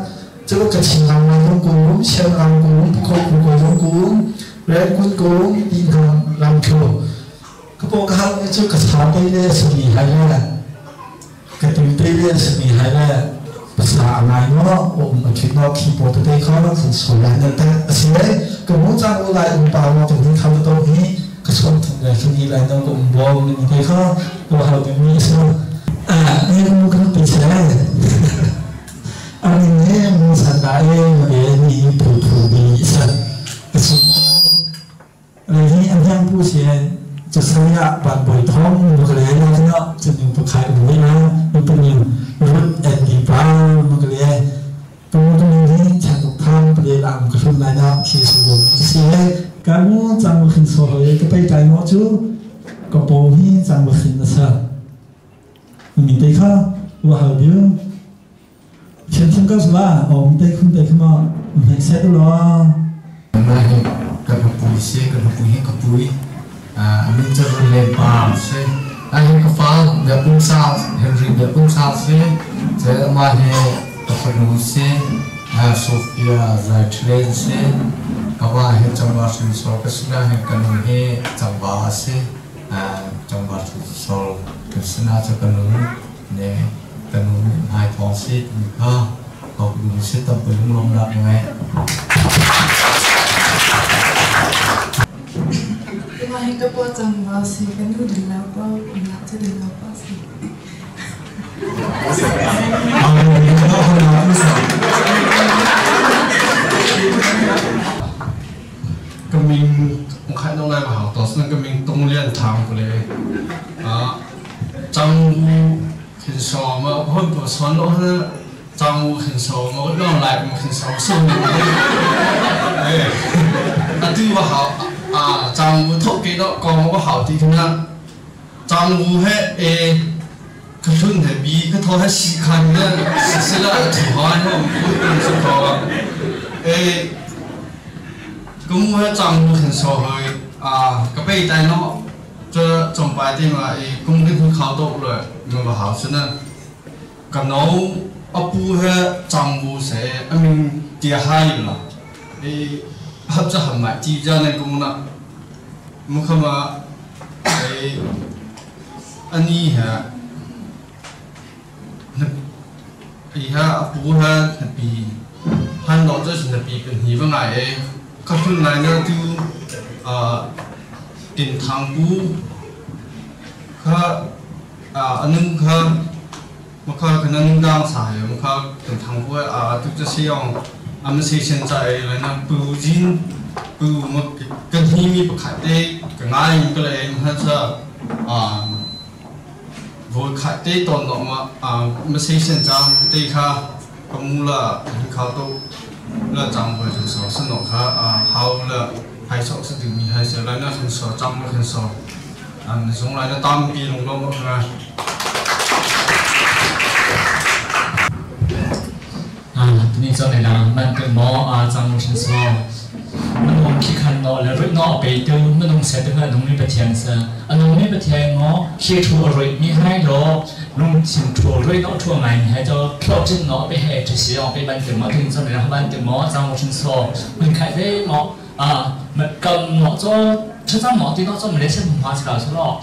เจ้ากระชิงลำลงกุมเชียงลำกุมโคกุกุลงกุมและกุนกุมตีนลำโชกระโปงข้างเจ้ากระชาไปเล่สมีหายแล้วกระตุ้นไปเล่สมีหายแล้วภาษาอะไรเนาะองค์คิดเนาะคีย์บอร์ดได้เขาต้องสอนอะไรแต่สิ่งนี้ก็มุ่งจังอะไรองค์ปาวตรงนี้ทำตรงนี้ก็ชมถึงเลยที่นี่อะไรเนาะก็องค์บอลนี่ได้เขาตัวเราตรงนี้ใช่ไหมนี่มุกนั่นเป็นใช่อันนี้มุสันดาเองเองนี่ผู้ผู้ดีใช่สุดอะไรที่อันยังผู้เสียจะใช้ยาบาดบ่อยท้องมุกเลยเนาะจะหนึ่งผู้ขายอุ้ยนะมันเป็นอยู่รุดแอนดี้บ้ามันก็เลยตัวตรงนี้ฉันตกทางไปเลยลำกระชุ่มนายนะขีสุวรรณเสียการมู่จังหวะขึ้นโซ่เลยก็ไปใจเนาะจูก็โปนี่จังหวะขึ้นนะซะมีได้ค่ะว่าเดียวเช่นที่ก็ว่าผมได้ขึ้นไปขึ้นมาไม่ใช่ตัวมาเห็นกับปุ๋ยเสียกับปุ๋ยให้กับปุ๋ยอันนี้จะเรียนปามเสียอันนี้ก็ฟ้าเดี๋ยวปุ้งซาเฮนรี่เดี๋ยวปุ้งซาเสียจะมาเห็นกับนูเสียโซเฟียไซเทรนเสียก็ว่าเห็นจังหวะสุดโซก็สุดาเห็นกันเห็นจังหวะเสียจังหวะสุดโซก็สุดาจะกันนูเนี่ยกันนูหายท้องเสียก็ขอบคุณเสียตั้งเป็นลมรับยังไงมาเห็นก็ปวดจังหวะสิกันดูดีแล้วก็อยากจะดีแล้วก็สิก็มี我看到来嘛，到时那个名东连堂过来啊，张武很少嘛，很不算了，张武很少嘛，让来我很少送的，哎，啊对我好啊，张武托给到讲我好的呢，张武嘿诶，可顺的比可他还细看呢，是了土话我不能说诶。咁我张武很少去啊，个背带喏，就这中白的嘛，伊公的去考到了，我个好是呢，个脑阿布he张武谁，阿明跌下了，伊合作很买，几家那公呢，我看嘛，哎，阿你he，伊哈阿布he那比，汉老这是那比跟你们来，可是来呢就啊。tin thang pu kha a anung kha makha khanan dang sa ya makha tin thang pu a tu cha siong am se chen chai la na pu jin pu ma kan hi mi pakhat te ka ngai ka le ma cha a vo khat te ton no ma a ma se chen chang te kha ka mu la kha to la chang bo chen so san no kha a hau la 还少是对你还是来那很少，长得很少，从来那当兵龙龙嘛。啊，你做你啦，มันเป็นหมออาจารย์ฉันสอนมันมองขี้คันนอแล้วรุ่นนอไปดูมันมองเสร็จแล้วน้องมีประเทียนเสอันน้องมีประเทียนงอขี้ทัวรุ่ยมีให้รอลุงชิมทัวรุ่ยนอทัวไงให้เจ้าครอบจิ้นนอไปให้จะเสียออกไปบันถึงหมอถึงสมัยนั้นบันถึงหมออาจารย์ฉันสอนมันใครได้หมอ啊，么咁我做出张网电脑做唔嚟先唔怕出来出咯，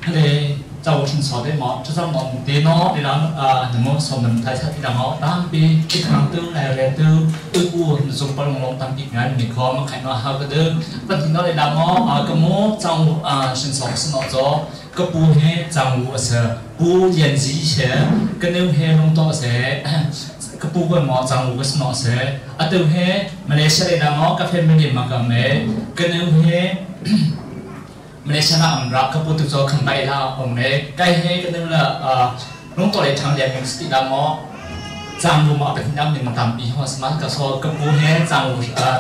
佢哋就算坐啲网，出张网电脑你諗啊，你冇上唔睇出啲人我，但比一行都嚟嚟都都乌仲不龙龙当别人你看我睇我下个都，不电脑你諗我啊咁我就啊先上先落咗，個布係就我是布言之前，跟你係弄多些。กปูกันหมอจังหูก็สนอเสอตุเฮมาเลเซียเลยนะหมอกาแฟไม่ได้มากะเมกันเฮมาเลเซียน่ะอันรักกปูตุจอขันไปละองเนใกล้เฮกันนึงละลงตัวเลยทางเดียนสติละหมอจังหูหมอเป็นน้ำหนึ่งตามปีหัวสมัครก็โซกปูเฮจังหู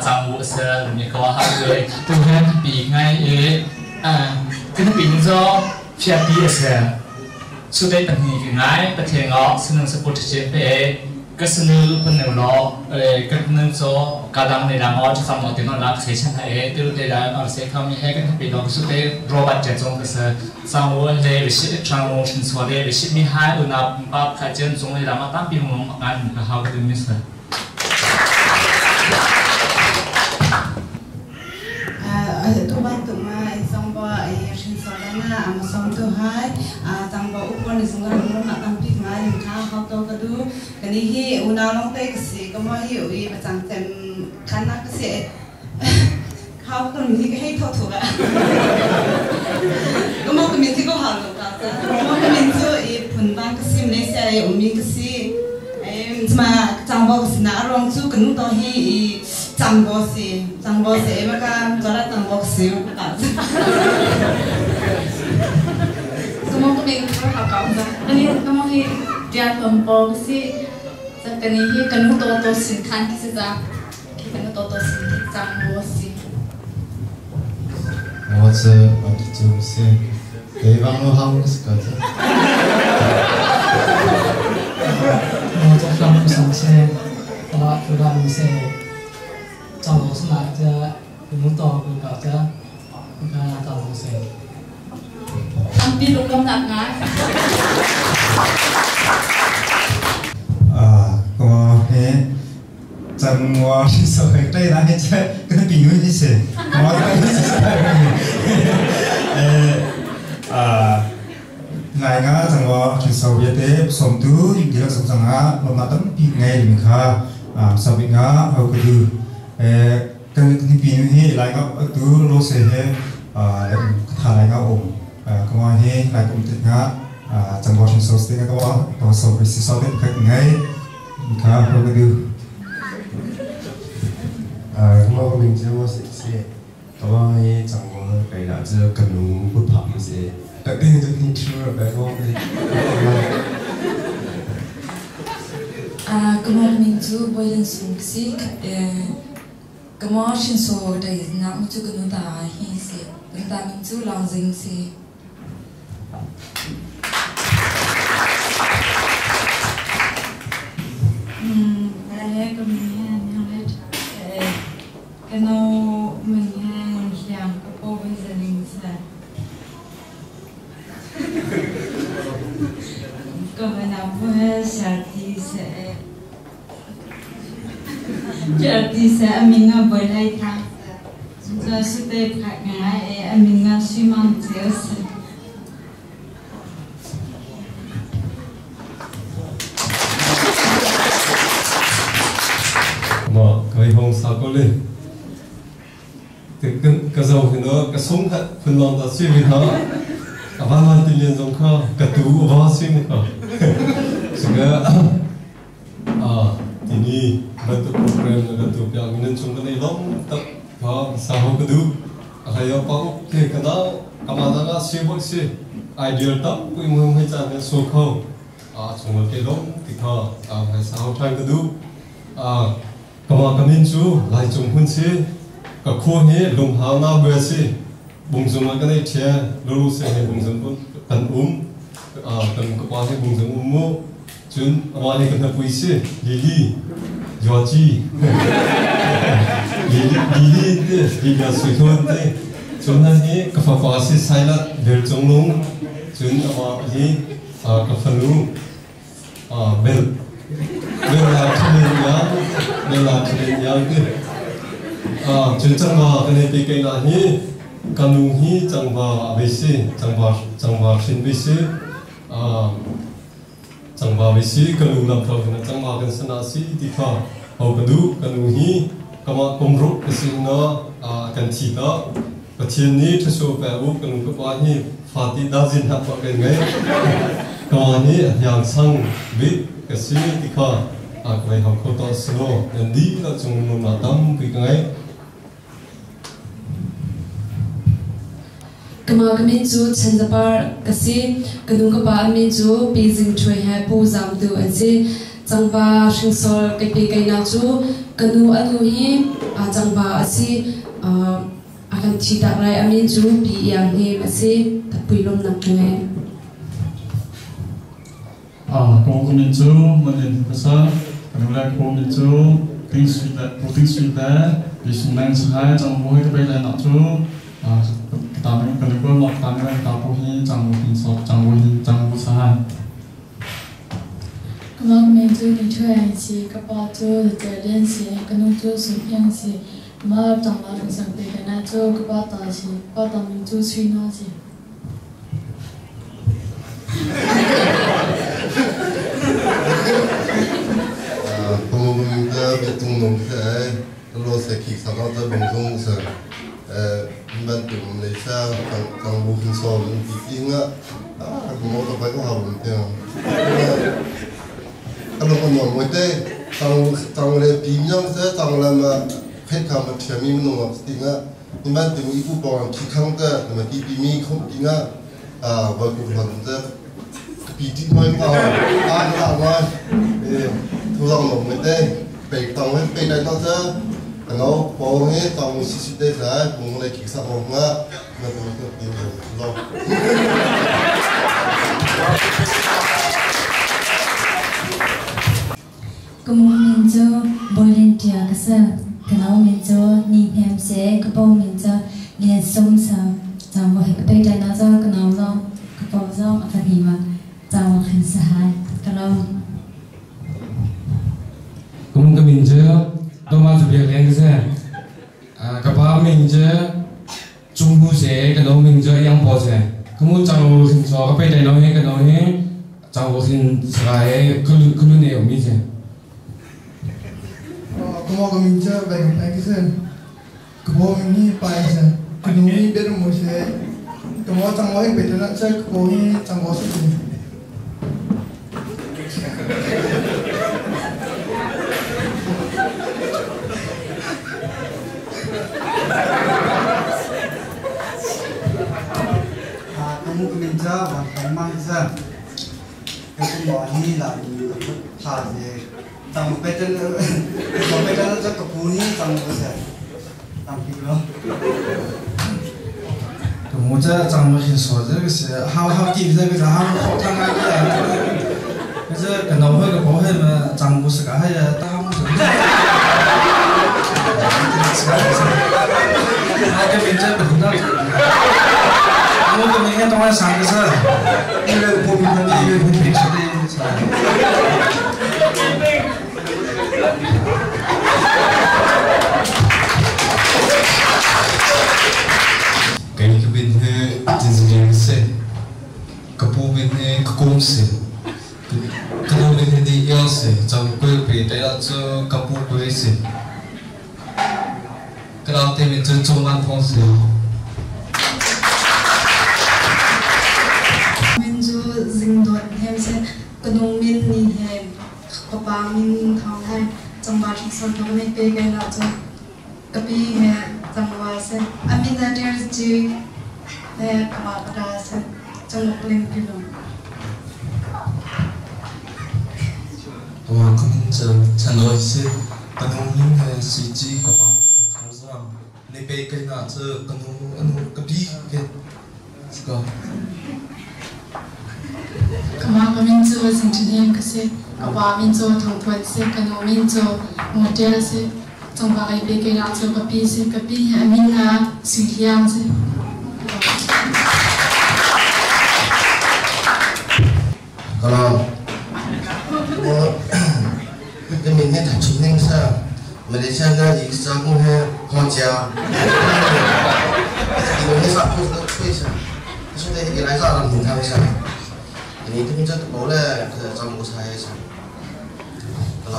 จังหูเสมีก็ฮะเลยตุเฮปีไงเอกันปีนึงจอเฟียปีเสสุดได้เป็นยังไงประเทศงอสนุกสปอร์ตเชฟเอก็สนุกเป็นหนึ่งล้อเออก็หนึ่งโซ่กระดังในดังอ๋อจะทำหมดที่นั่นรักเสียชันเอตัวในดังอ๋อเสียคำมีให้กันทั้งปีน้องสุดเอโรบัตเจ็ดจงก็เสียสังวนเลยวิชิตชังวงชินสวัสดีวิชิตมีให้อุณหภูมิปขัดเจนจงในดังมาตั้งปีงงงานก็เขาก็ดูมิสตัวบ้านตัวมาไอ้ซองบ่ไอ้ชินสวัสดีนะอามาซองตัวให้อาตังบ่อุปนิสัยเราหนักตั้งปีงานข้าวเขาโตก็ดูกันนี้ที่อุณาลงเตกสีก็มาหิวอีประจังเต็มคันนักเสียเขาคนนี้ก็ให้ทอถูกอ่ะก็มองคนนี้ที่ก็หันกันก็มองคนนี้ตัวอีผลบางก็สิมเลเซียอุมีก็สิเอ็มมาจังบอกสินะรองจูกันนู่นตัวที่อีจังบอกสิจังบอกสิเอ็มก็จะได้จังบอกสิก็ตัดก็มองคนนี้ก็เขาเก่าจ้ะอันนี้ก็มองที่เรียนผมบอกสิจากกันนี้ที่กันนู่นตัวตัวสินค้าที่จะที่กันนู่นตัวตัวสินจังบอกสิ我是我的就是北方路好是个子。我做上上线，我做上线，张老师那这木刀个这，个张老师。当地ลูกกำนัดงาน啊，我嘿，จัง我是说对啦，这跟比喻一些，我这是呃啊。นายงาจังว่าถึงสวีเตสมตูดีลักสมสังหาลมนาตั้งปีไงหนึ่งค่ะสวิงาเอาก็ดูเอ่อกันที่ปีนี้ลายก็ดูโลเซเฮถ่ายก็องก็ว่าเฮลายกลุ่มติดงาจังหวะถึงโซสติก็ว่าตัวโซไปสิโซเต็มขึ้นไงค่ะเอาก็ดู咁我名字我是是，咁我喺จังหวัดไกลจะกันหนูพูดผักสิแต่ที่จะนี่ชื่อแบบว่า啊，咁我名字我认识是，咁我先说的那我就跟侬打意思，侬打名字让人是。嗯，来个明天，来，跟侬明天想个部分是零食。Ka na pu he Sharti se Sharti se aminga boy lai thang se su te phat nga e aminga simang cheu se. Ma kai hong sa ko le te ka zo hin no ka sung kha phun long ta si vi ha a ba man tin lian zong kha ka tu ba si mu kha singa a tini ba tu program na ka tu pya ngin chung ka nei long ta kha sa ho ka du a ha yo pa up ke ka na ka ma na ga si bo si ideal ta kui mu hai cha ne so kho a chung ke long ti kha a hai sa ho thai ka du a kama kamin chu lai chung hun si ka khu hi lung hao na bwe si bung zum ka nei thia lu lu se he bung zum kan a kan ka pa he bung zum mu chun awa ni kan na pui si lili yo chi lili lili te lili sui thon te chun na hi ka fa pa si sai la bel chung lung chun awa hi ka fa nu a bel bel la thlen ya bel la thlen ya ke a chun chang ma ka nei pe kai na hi kanu hi changwa abe si changwa changwa shin be si a changwa be si kanu lam tho na changwa kan sana si ti kha ho ka du kanu hi kama komru ka si na a kan thi ta pathian ni thaso pa u kanu ka pa hi fati da jin ha pa kan ngai kama ni yang sang bi ka si ti kha a kai ho ko to sno nan di la chung nu na tam pi ka ngai. Kama kamin chu chandapar kasi kanu ka pa min chu pi jing thui ha pu jam tu an si changba hringsol kai pe kai na chu kanu anu hi a changba asi a kan thi tak rai amin chu pi yang he asi tapui lom nak ngai. A ko ko min chu manin ka sa kanu la ko min chu ting sui la pu ting sui la bi sung nang sa chang bo he ka pe la na chu a ta mình cần được một ta mình ta bu hi chang bu hin so chang bu hin chang bu sa hai. Kama min chu ni thui ai chi ka pa chu de lian xi ka nu chu sun yang xi ma chang la fen sang pe ka na chu ka pa ta xi pa ta min chu sui na xi. Kamu min da bi tung nong se ai lo se ki sa ka da bong song se ban tu Malaysia tang tang bu hin so min ti ti nga a ko mo to pa ko ha bun te a lo ko no mo te tang tang le pi myang se tang la ma khet ka ma thia mi no ma ti nga ni ban tu i ku pa ki khang ta ma ti pi mi khom ti nga a ba ku han ta pi ti noi ko a la ma e thu dong no mo te pe tang he pe dai to ta nó bỏ hết tòng xí xí đây là cũng lấy kỹ sắc hồng á mà tôi tôi tìm hiểu rồi. Kamu min cho volunteer ka sa kanau min cho ni hem se ka pau min cho lian sum sa chang bo he ka pe dai na zo kanau zo ka pau zo a fa ni ma chang khin sa hai kanau Kamu ka min cho tôi mang chụp việc lên cái xe à cái ba mình chứ trung hu sẽ cái nấu mình chứ yang bò sẽ cái muốn chẳng hình cho cái bây giờ nói cái nói chẳng hình cái cứ cứ này ở mình sẽ cái mà mình chứ về cái cái xe cái bố mình đi bài sẽ cái nấu mình biết một sẽ cái mà chẳng nói bây giờ nó sẽ cái bố chẳng có gì. Kamu keminja wan thang mang sa cái cũng bỏ hi là thà gì chẳng pe chân chẳng pe chân cho cái phu ni chẳng có sẽ làm gì đó. 我这张我先说这个是好好记这个是好好看啊个，这个老会个保险嘛，张不是个还是大不是。啊，这边这不知道。我个明天当晚上个是，因为破冰的，因为平时的是。Kei ka bin hi tinzilian si. Ka pu min hi ka kum si. Ka nu min hi ni ial si. Cang kuil pi te ah cu ka pu kui si. Ka naute min cu Cung Man Thawng si. Min cu Zing Dawt Hnem si. Ka nu min Ni Hnem. Ka pa min Thawng Hai. Cangva hringsor ka van pe kai la cu ka pi he cangva si. A min a ṭer ci he ka pa ka ṭa si. Canguk ling pilung. Ka ka min cu Chanoi si. Ka nu min he Sui Ci, ka pa min he Khar Zuang. Ni pe kai na cu ka nu anu ka pi ke si ko. Ka ma ka min cu Zing Ṭhin Hnem ka si. Ka pa min cu Thang Thuan si. Ka nu min cu Motel si. Cangva kai pe kai la cu ka pi si. Ka pi hi a min ah Sui Hliang si. Kalau 我跟明天谈清明噻，马来西亚那一个公还放假，因为啥不是吹噻，现在一来啥人他们噻，你这边这多嘞，是咱们才噻，得了。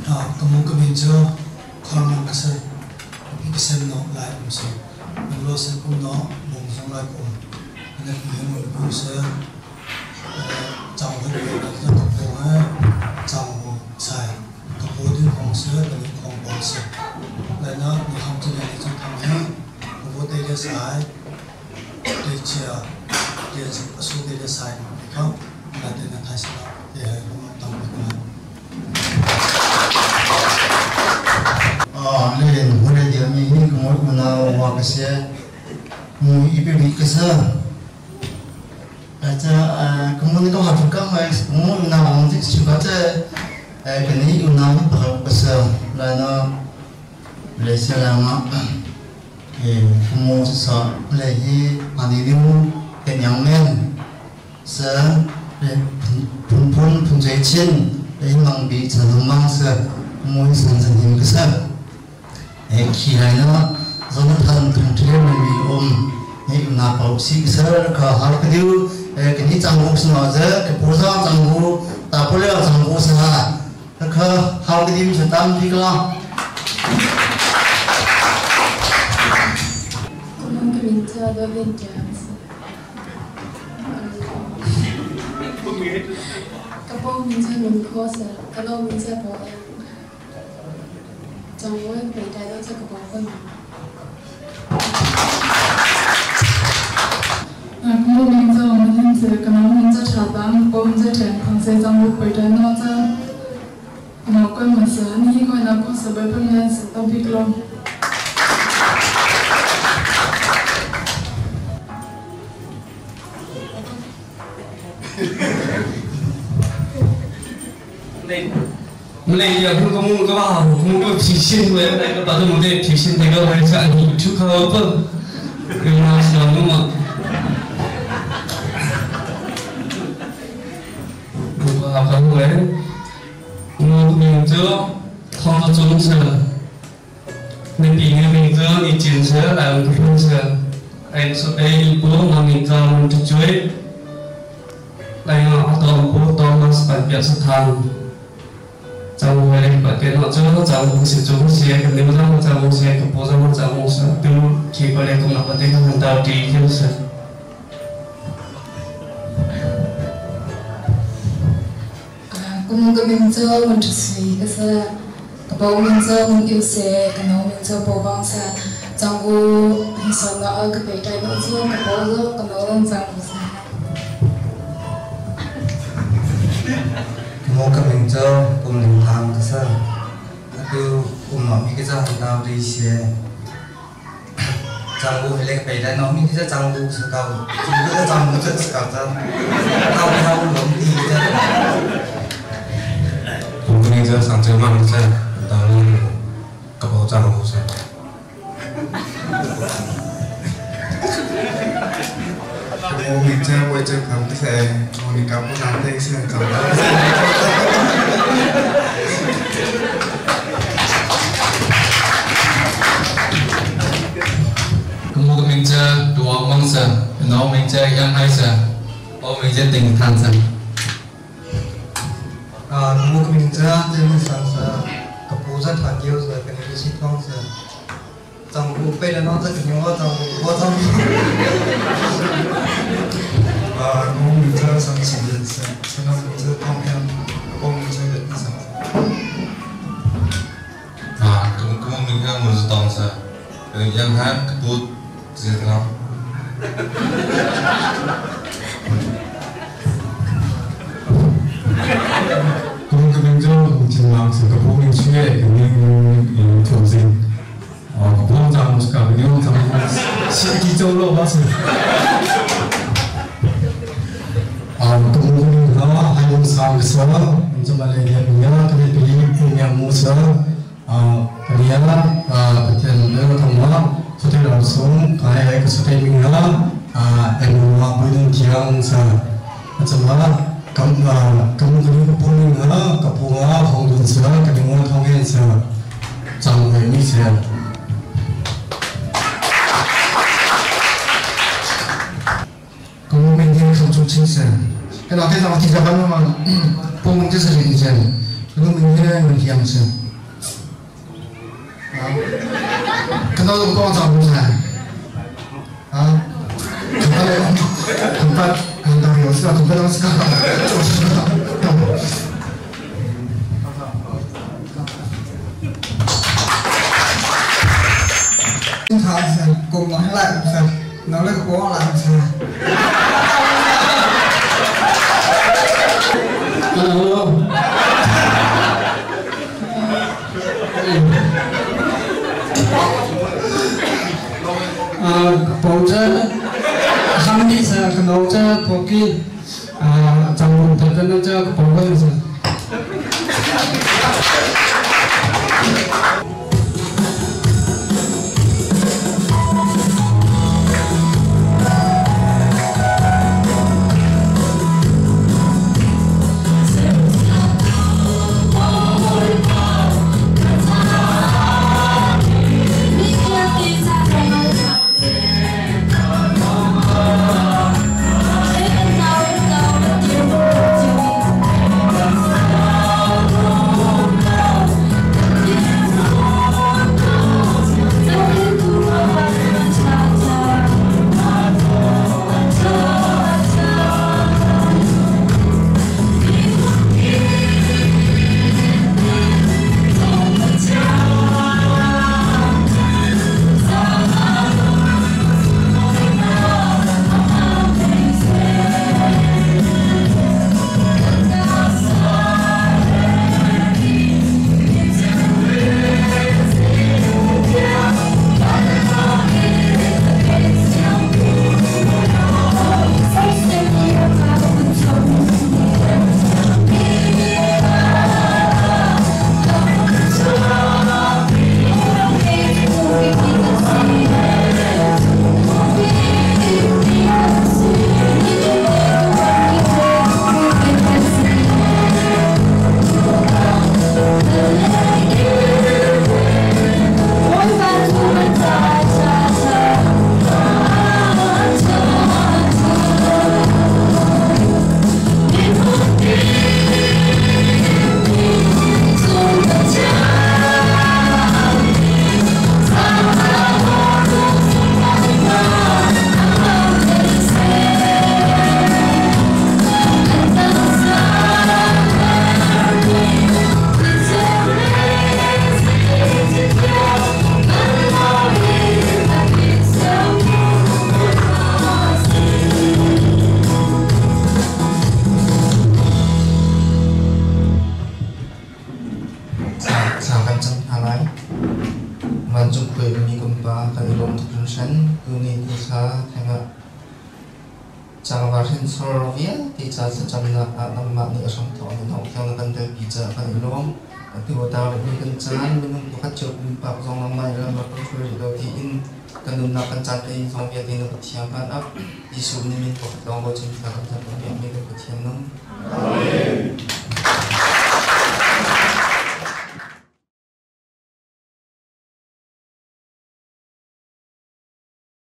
啊，咁我个名字可能个是，个是喏来唔是，咁罗是咁喏，蒙上来个，那个我是，长会个那个个婆长菜，个婆的红色，个红黄色，来呢，你看这边你就看呢，我对的菜，对吃，对是对的菜，你看，那对那太少了，对，我们当不来。啊，你我来点咪，你跟我那我个些，我一边一个是，啊这啊，咁我呢个下附近咪，我那我啲小家姐，诶，近年要那白个是，来呢，来些来嘛，诶，我是说，来去阿里溜เป็นอย่างแม่นเสือพุ่นพุ่นพุ่นใจชิ้นไอ้มังบีฉันมังเสือมวยสันสันหิมก็เสือไอ้ขี้ไรเนาะจนทันถึงเที่ยวมันมีอมไอ้อุณาเปาสีเสือก็หากันดูไอ้กันที่จังหูสนอเจอกับผู้สร้างจังหูตาผู้เลี้ยงจังหูเสือแล้วก็หากันดูฉันตามพี่ก็ Kumang kaminta do bintiang Ka po min cha nun kho sa ka lo min cha po ya chang wo pe dai do cha ka po ko 我名字我们字，可能名字查单，我们在田旁在张我回的那在，我关门时，你看那故事被本来是到别个。 那呀，通过木个吧，木个脾气，我那个把这木的脾气那个还是你出口不，跟他说那么，我好像我我名字他的宗旨，你第一个名字你坚持来我们是，哎说哎不我名字我们就追，来啊到不到那是代表是他。张伟，把电脑这个张公司做些，肯定不让张公司，可不让张公司，都提过来，那个电脑到底就是。啊，我个名字我就是一个是，个包名字我有些，个农名字包帮是，张我很少那个北带那子，个包子个农张不是。我个名字我林汤可是，那个我妈咪个在很大的一些，张我那个北来，农民个张我是高，这个张我这是高张，高高农地的。我个名字上周嘛是，当个保障我是。我名字我就讲不是，我你讲不难听是讲。sa, nó mình chơi yang hai sa, ô mình chơi tình than sa. À, mô cái mình chơi chơi mình sang sa, cái bố rất thà kêu sa, cái này chỉ thong sa. Chẳng bố bây giờ nó rất nhiều chẳng bố chẳng. À, mô mình chơi sang chỉ sa, sang mình chơi thong em, bố mình chơi được sa. À, cũng cũng mình chơi một tòng sa, cái yang hai cái bố Việt Nam. Cũng cái mình cho chính là sự cái bố mình suy nghĩ cái mình thường sinh, cái bố rằng cái mình rằng sẽ ký châu lo bác sĩ. À, cái bố mình đó hay muốn sang cái số, mình cho mà lấy điện nhớ cái này cái mình muốn số, à cái này à cái tiền đó thằng đó. 소태 랑송 가해 그 소태 민가 아 에누와 모든 기왕사 하지만 감아 감그리고 보는가 가보가 홍둔사 가능한 통해서 장외 미세 공민님 감총清세 cái đó thế nào thì ra bán mà bông cái gì thì cái mình nghe mình hiểu xem cái đó cũng quan trọng không à chúng ta lại chúng ta chúng ta hiểu sao chúng ta đang sao cùng nói lại sao nói lại có lại sao. Bố cha khăm đi sa cái nấu cha bố kia chẳng muốn thật nên cha bố cái gì. Amen.